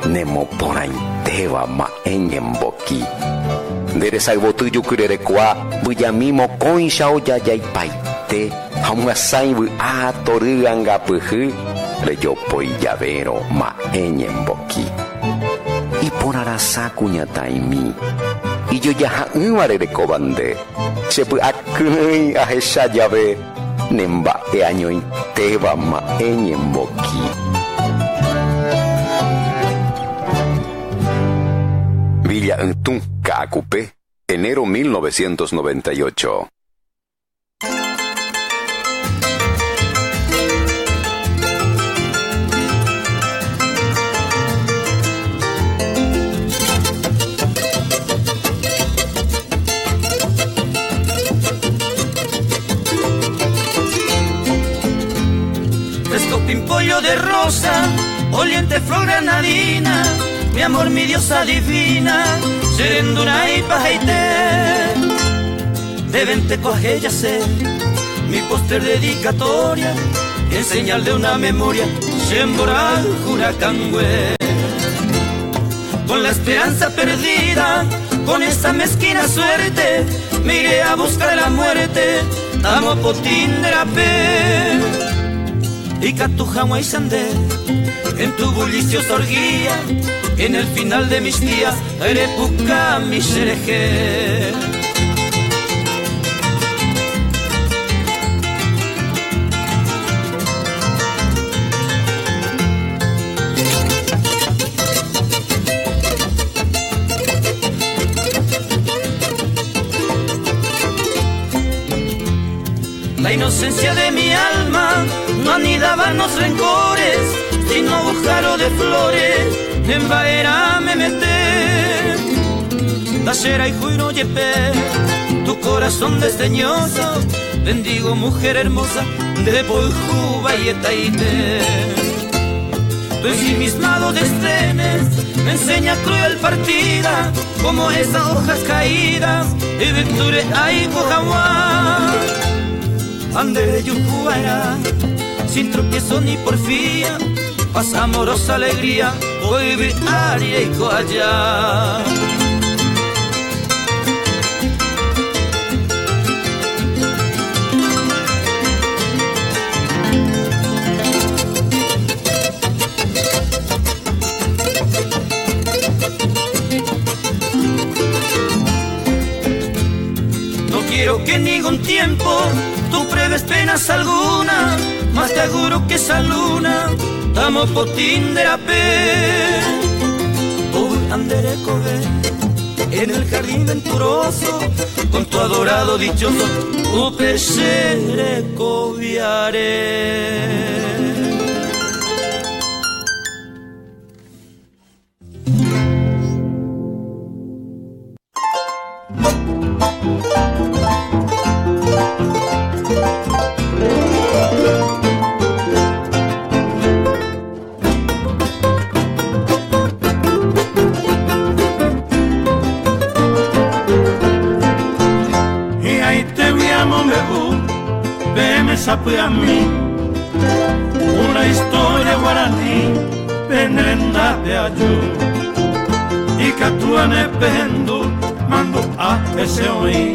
S15: nemoporãitéva ma'ẽ ñemboki. Nde resayvoty jukyrerekua mbyjami mokõicha ojajaipaite ha omyasãi vy'a tory angapyhy rejopoi javérõ ma'ẽ ñemboki. Iporãrasa kuñataĩmi, ijojaha'ỹva rerekóva nde, che py'a kyrỹi ahecha jave ne mba'e añoitéva ma'ẽ ñemboki. Villa Ytũ, Ka'akupe, enero 1998.
S14: Fresco pimpollo de rosa, oliente flor granadina, mi amor, mi diosa divina, serenduna y pajaite. Deben te ser mi póster dedicatoria. En señal de una memoria, Shemboral Juracangüe. Con la esperanza perdida, con esa mezquina suerte, me iré a buscar la muerte, tamo potín de la pe. Y y sandé, en tu bulliciosa orgía, en el final de mis días, erepuca mi xereje. La inocencia de mi alma no anidaba en los rencores, sino bujaro de flores, en vaera me meté. Tashera y juiro yepe, tu corazón desdeñoso, bendigo mujer hermosa, de Poljuba y Etaite. Tu ensimismado desdenes me enseña cruel partida, como esas hojas caídas, y victure ay cojahuá. Andere yujuara, sin tropiezo ni porfía, paz amorosa alegría, hoy vi aria y coalla. No quiero que en ningún tiempo tú pruebes penas alguna, más te auguro que esa luna, tamo potín de la pe. Hoy andere kobe, en el jardín venturoso, con tu adorado dichoso, upesere cobiaré.
S1: A mí una historia guaraní venenda de ayú y catuane pendo mando a ese oí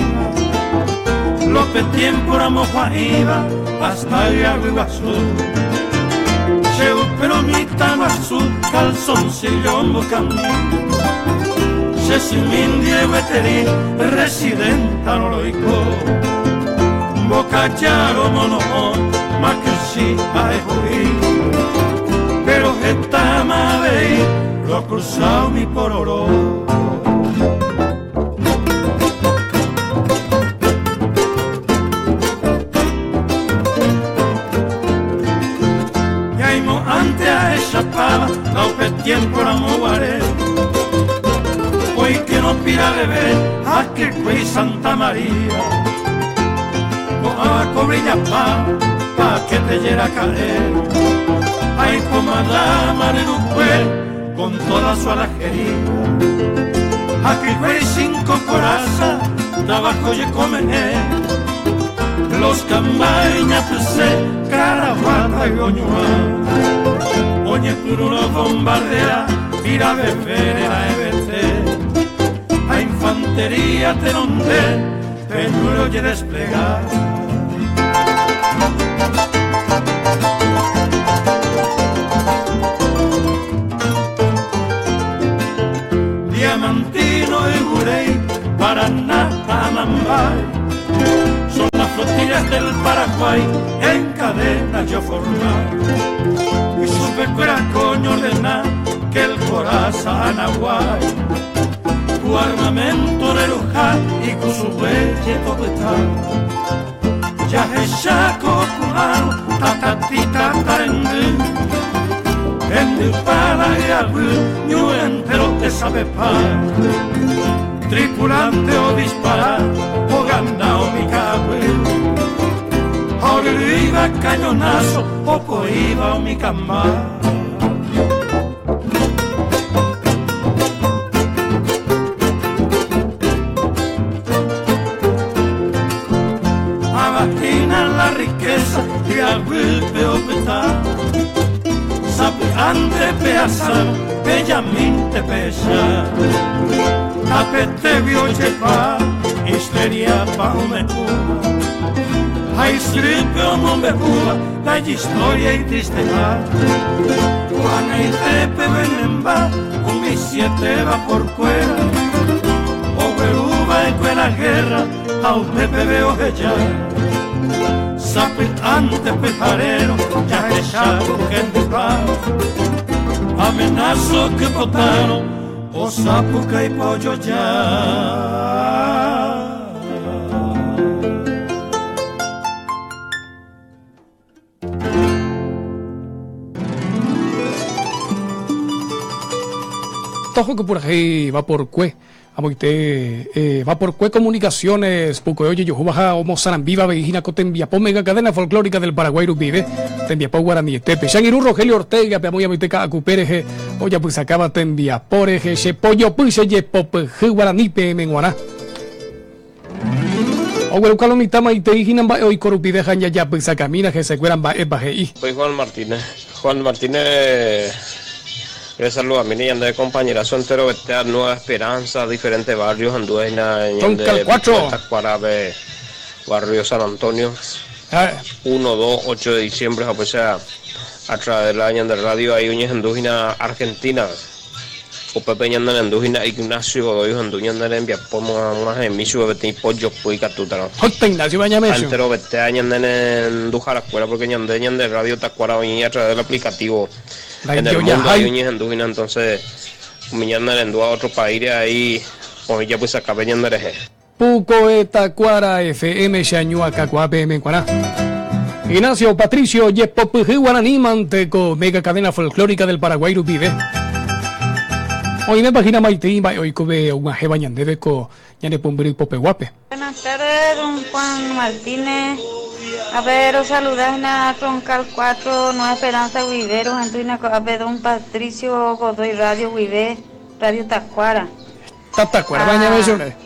S1: López tiempo ramo iba hasta el Iguazú Cheu pero mi taguazú calzoncillo mocamí Se sin Diego eteri residenta no lo Bocacharo mono maqueshi aejoí pero esta madre lo ha cruzado mi pororó. Y ahí mo ante a esa pava no pe tiempo la movaré. Hoy que no pira bebé a que Santa María. A cobrilla pa, pa que te hiera caer. Ay, pomada mariducue, con toda su alajería. Aquí fue cinco coraza, trabajo y comen. Los cambaña puse, caraguata y oñua. Oñe tururo bombardea, mira beber a EBT. A infantería tenonde, peñuelo y desplegar. Diamantino y Gurey, Paraná, Amambay, son las flotillas del Paraguay en cadena yo formar. Y supe que era coño ordenar que el coraza Anahuay, tu armamento de lujar y con su huelle todo está. Ya es chaco cubano, tatatita tarendu, en para y abu, ñu entero te sabe pa. Tripulante o disparar, o ganao mi cagüe. Ahora iba cañonazo, o coiba o mi cambá. Ande pehasárõ pejamínte pehecha. Tapetégui ojepa histeria pa'ũme'ũva ha isýpe omombe'úva la ijistoria itristeha. Ko'ag̃aite peve nemba umi siete vaporkuéra ogueruva'ekue la guerra ha upe peve oheja. Sapy'ánte pyharérõ jahecha ku hendypa amenazo kypotárõ osapukaipa ojoja.
S6: Toho ko purahéi Vaporkue, amoite eh, Vaporkue Comunicaciones, Pukoe ojejuhúva ha omosarambíva avei hína ko tembiapo mega cadena folclórica del Paraguay rupive, tembiapo guaranietépe. Che angirũ Rogelio Ortega pe amói amoite Ka'akupe rehe ojapysakáva tembiapo rehe, che pojopy che jepopyhy guarani peẽme g̃uarã. Ogueruka lo mitã maitei hína mba'e oiko rupive ha jajapysakamína hesekuéra mba'épa he'i.
S16: Soy Juan Martínez. Juan Martínez resaludamína ñande compañerazo enterovete Nueva Esperanza, diferentes barrios anduve hína ñande
S6: Troncal 4.
S16: Tacuarápe, barrio San Antonio. 1, 2, 8 de diciembre ha upéicha a través de la ñande radio ahí oñehendu hína Argentina. Upépe ñane rendu hína Ignacio Godoy ohendu ñane rembiapo omog̃uahẽmi chupe peteĩ pojopy ikatútarõ.
S6: Hóta Ignacio Bañamesio.
S16: Ha enterovetéa ñane renduharakuéra porque ñande ñande radio Tacuara oĩ a través del aplicativo en el mundo ahí oñehendu hína entonces umi ñane rendúva otro paíre ahí oĩ japysakápe ñande rehe.
S6: Pukoe Takuara FM che añua kakuaa peẽme g̃uarã. Ignacio Patricio ojepopyhy guarani mante ko mega cadena folclórica del Paraguay rupive. Oĩvépa hína maitei mba'e oikove og̃uahẽva ñandéve ko ñane pumbyry popeguápe.
S7: Buenas tardes, don Juan Martínez. A ver, rosaluda hína Troncal 4, Nueva Esperanza guive, rohendu hína ko'ápe don Patricio Godoy Radio guive, Radio Tacuara.
S6: Tatakuéra bañavechore.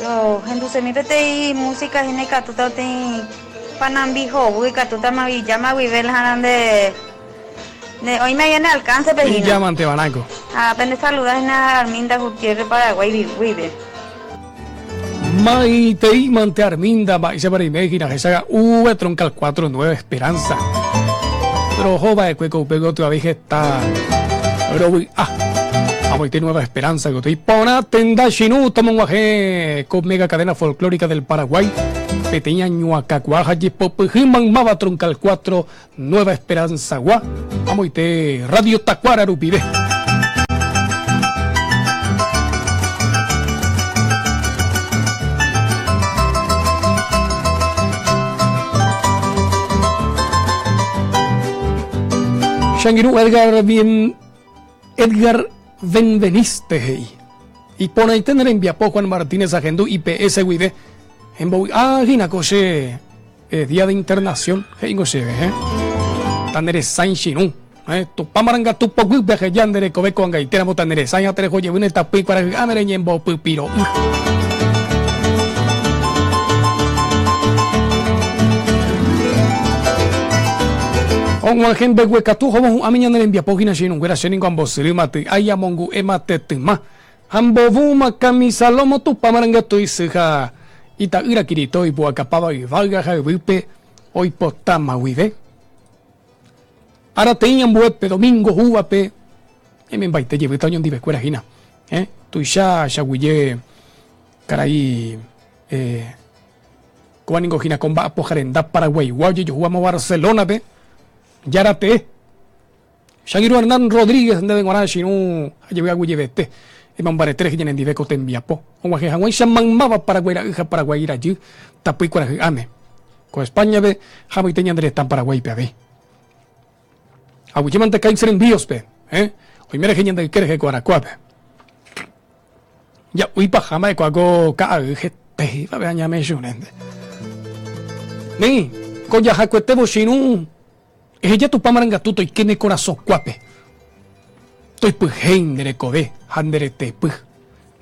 S7: Rohendusemi peteĩ música hína ikatúta oteĩ panambi hovy ikatútama Villáma guive la nde oĩma ahí en alcance pe hína.
S6: Villámante va'erãko.
S7: Ha pende saluda hína Arminda Gutiérrez Paraguay guive.
S6: Maitei mante Arminda mba'éichapa reime hína ahecha V troncal 4 Nueva Esperanza. Roho va'ekue ko upe gotyo avei heta rovy'a. Amoite Nueva Esperanza gotyo. Iporã tenda Chinú tomog̃uahẽ ko mega cadena folclórica del Paraguay peteĩ añuakakuaa ha jepopyhy maymáva troncal 4 Nueva Esperanza-gua, amoite Radio Tacuara rupive. Che angirũ Edgar bien Edgar Benveniste he'i, Iporãite ne rembiapo Juan Martínez ahendu IPS guive, embovy'a hína ko che Día de internación, he'íngo chéve, eh. Taneresãi chirũ, eh. Tupã marangatu poguýpe aheja nde rekove ko'ag̃aitéramo taneresãi ha tereho jevy ne tapỹi kuarahy'ãme reñembopypiro'y. Og̃uahẽ mbeguekatu ohóvo hu'ãme ñane rembiapo hína che irũnguéra, che ningo ambosyrýma ty'ái amongu'éma tetyma. Ha mbovúma kamisa lómo Tupã marangatu isy ha ita'ýra Kirito ipu'akapáva yvága ha yvýpe oipotáma guive. Arateĩ ambuépe, domingo húvape, ñaimembaite jevýta oñondivekuéra hína. Eh, tuicha chaguyje karai eh, kóva ningo hína ko mba'apoha renda Paraguaigua ojejuhu amo Barcelona-pe, Járatee. Che angirũ Hernán Rodríguez ndéve g̃uarã che irũ ha jevy aguyjevete, emombarete rehe ñanendive ko tembiapo, og̃uahẽ hag̃uáicha maymáva Paraguái ra'y ha Paraguái rajy tapỹi kuarahy'ãme, ko España-pe ha amoite ñande retã Paraguáipe avei. Aguyjémante Kaiser Envíos-pe, eh, oime rehe ñande yke rehe ko arakuápe. Ja'u ipaha mba'ekuaa ko ka'ay hetévape añamechũrente. Néi, ko jahakuetévo che irũ. Eheja Tupã marangatu toike ne korasõ kuápe, toipyhéi nde rekove ha nde retepy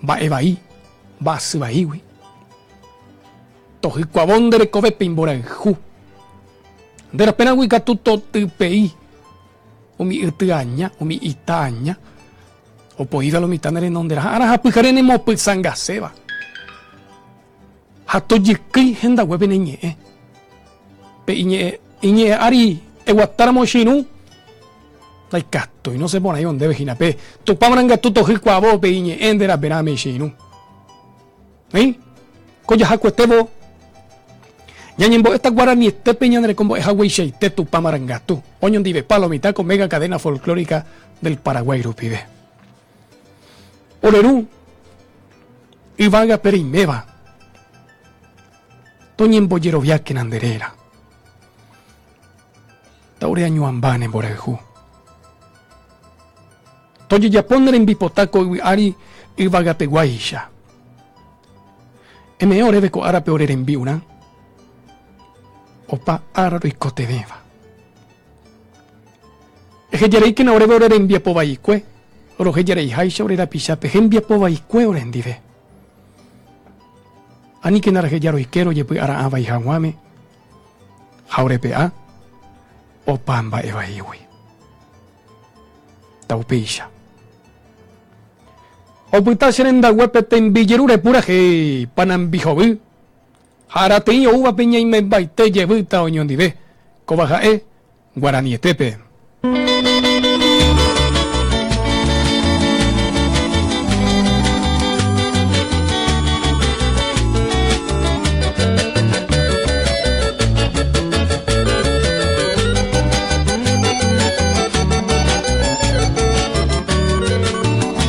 S6: mba'e vai, mba'asy vaígui. Tohykuavo nde rekovépe imborayhu, nde raperãgui katu totypei. Umi yty aña, umi ita aña, opoíva lo mitã ne renonderã ha ára ha pyhare nemopysangaséva. Ha tojykýi hendaguépe ne ñe'ẽ. Pe iñe'ẽ, iñe'ẽ ári eguatáramo che irũ, ndaikatúi nosẽ porãivo ndéve hína pe Tupã marangatu tohykuavo pe iñe'ẽ nde raperãme che irũ. Néi, ko jahakuetévo ñañembo'éta guaranietépe ñane rekombo'e hagueichaite Tupã marangatu, oñondivepa lo mitã ko mega cadena folclórica del Paraguay rupive. Ore Ru, yvágape reiméva, toñembojeroviákena nde réra. Ta ore añuamba ne mborayhu. Tojejapo ne rembipota ko yvy ári yvagapeguáicha. Eme'ẽ oréve ko árape ore rembi'urã, opa ára roikotevẽva. Ehejareíkena oréve ore rembiapo vaikue, rohejareiháicha ore rapichápe hembiapo vaikue orendive. Aníkena reheja roike rojepy'ara'ã vai haguãme ha orepe'a opa mba'e vaígui. Taupéicha. Opyta che rendaguépe tembijerure purahéi panambi hovy ha arateĩ oúvape ñaimembaite jevýta oñondive, kóva ha'e guaranietépe.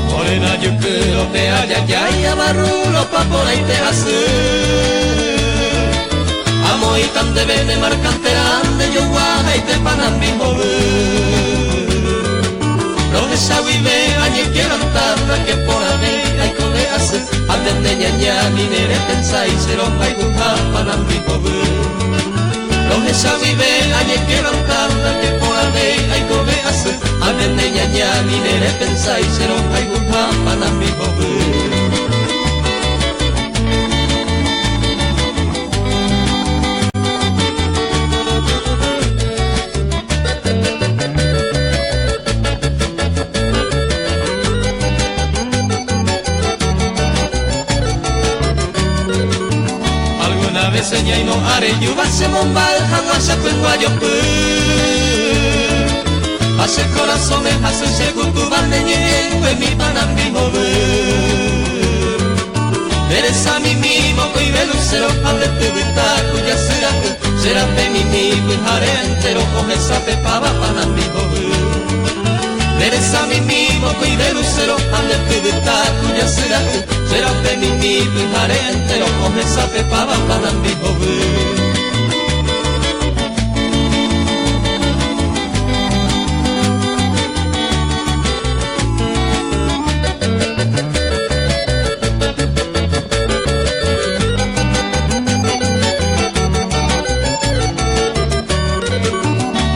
S1: Morena jukyro pe ajajái avarrulo pa porãite asy Amoĩta ndéve ne markanterã nde jogua haite panambi hovy Rohecha guive añequebrantana ke porãve aikove asy Ha nde neñaña ni nerepensái che rohayhuha panambi hovy Rohecha guive añequebrantana ke porãve aikove asy Ha nde neñaña ni nerepensái che rohayhuha panambi hovy. Alguna vez ñaimo'ã rejúva chemombáy hag̃ua che py'aguajopy Ha che korasõme hasy che kutúva ne ñe'ẽngue mi panambi hovy Nde resa mimi mokõive lucero ha nde tyvyta ku jasy ra'y Che rape mimi pyhare entero ohesapepáva panambi hovy Nde resa mimi mokõive lucero ha nde tyvyta ku jasy ra'y Che rape mimi pyhare entero ohesapepáva panambi hovy.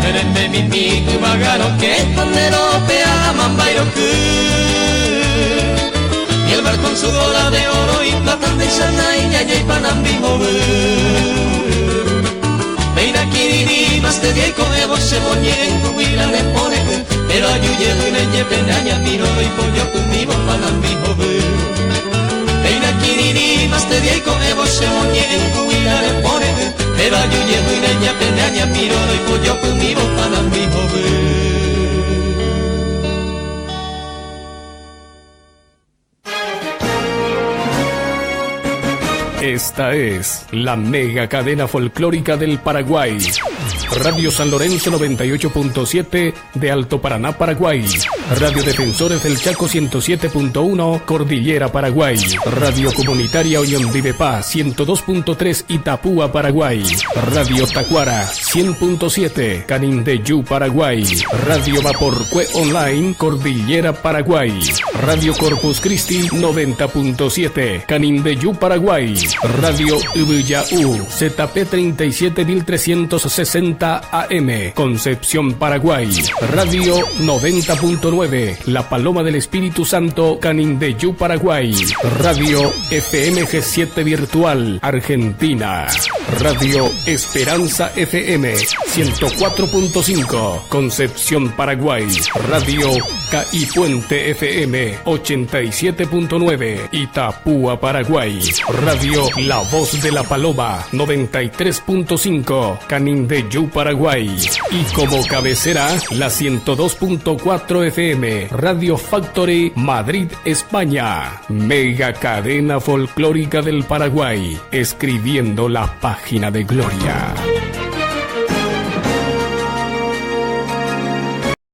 S1: Nerembe mimi yvága rokẽ ha nde rope'a mambái roky Y el mar con su ola de oro y plata ndéicha naiñañái panambi hovy Péina kirirĩ más de día iko'ẽvo che moñe'ẽngugui la ne pore'ỹ Pero aju jevy ne ñepene añapirõ roipojopymívo panambi hovy Péina kirirĩ más de día iko'ẽvo che moñe'ẽngugui la ne pore'ỹ Pero aju jevy ne ñepene añapirõ roipojopymívo panambi hovy.
S6: Esta es la mega cadena folclórica del Paraguay. Radio San Lorenzo 98.7 de Alto Paraná, Paraguay. Radio Defensores del Chaco 107.1, Cordillera, Paraguay. Radio Comunitaria Oñondivepa 102.3 Itapúa, Paraguay. Radio Tacuara 100.7, Canindeyú, Paraguay. Radio Vaporcue Online, Cordillera, Paraguay. Radio Corpus Christi 90.7, Canindeyú, Paraguay. Radio Yvyja'u, ZP 37360 AM, Concepción, Paraguay. Radio 90.9, La Paloma del Espíritu Santo, Canindeyú, Paraguay. Radio FMG7 Virtual, Argentina. Radio Esperanza FM 104.5, Concepción, Paraguay. Radio KI Puente FM 87.9, Itapúa, Paraguay. Radio La Voz de la Paloma 93.5, Canindeyú, Paraguay. Y como cabecera, la 102.4 FM, Radio Factory, Madrid, España. Mega cadena folclórica del Paraguay, escribiendo la página de gloria.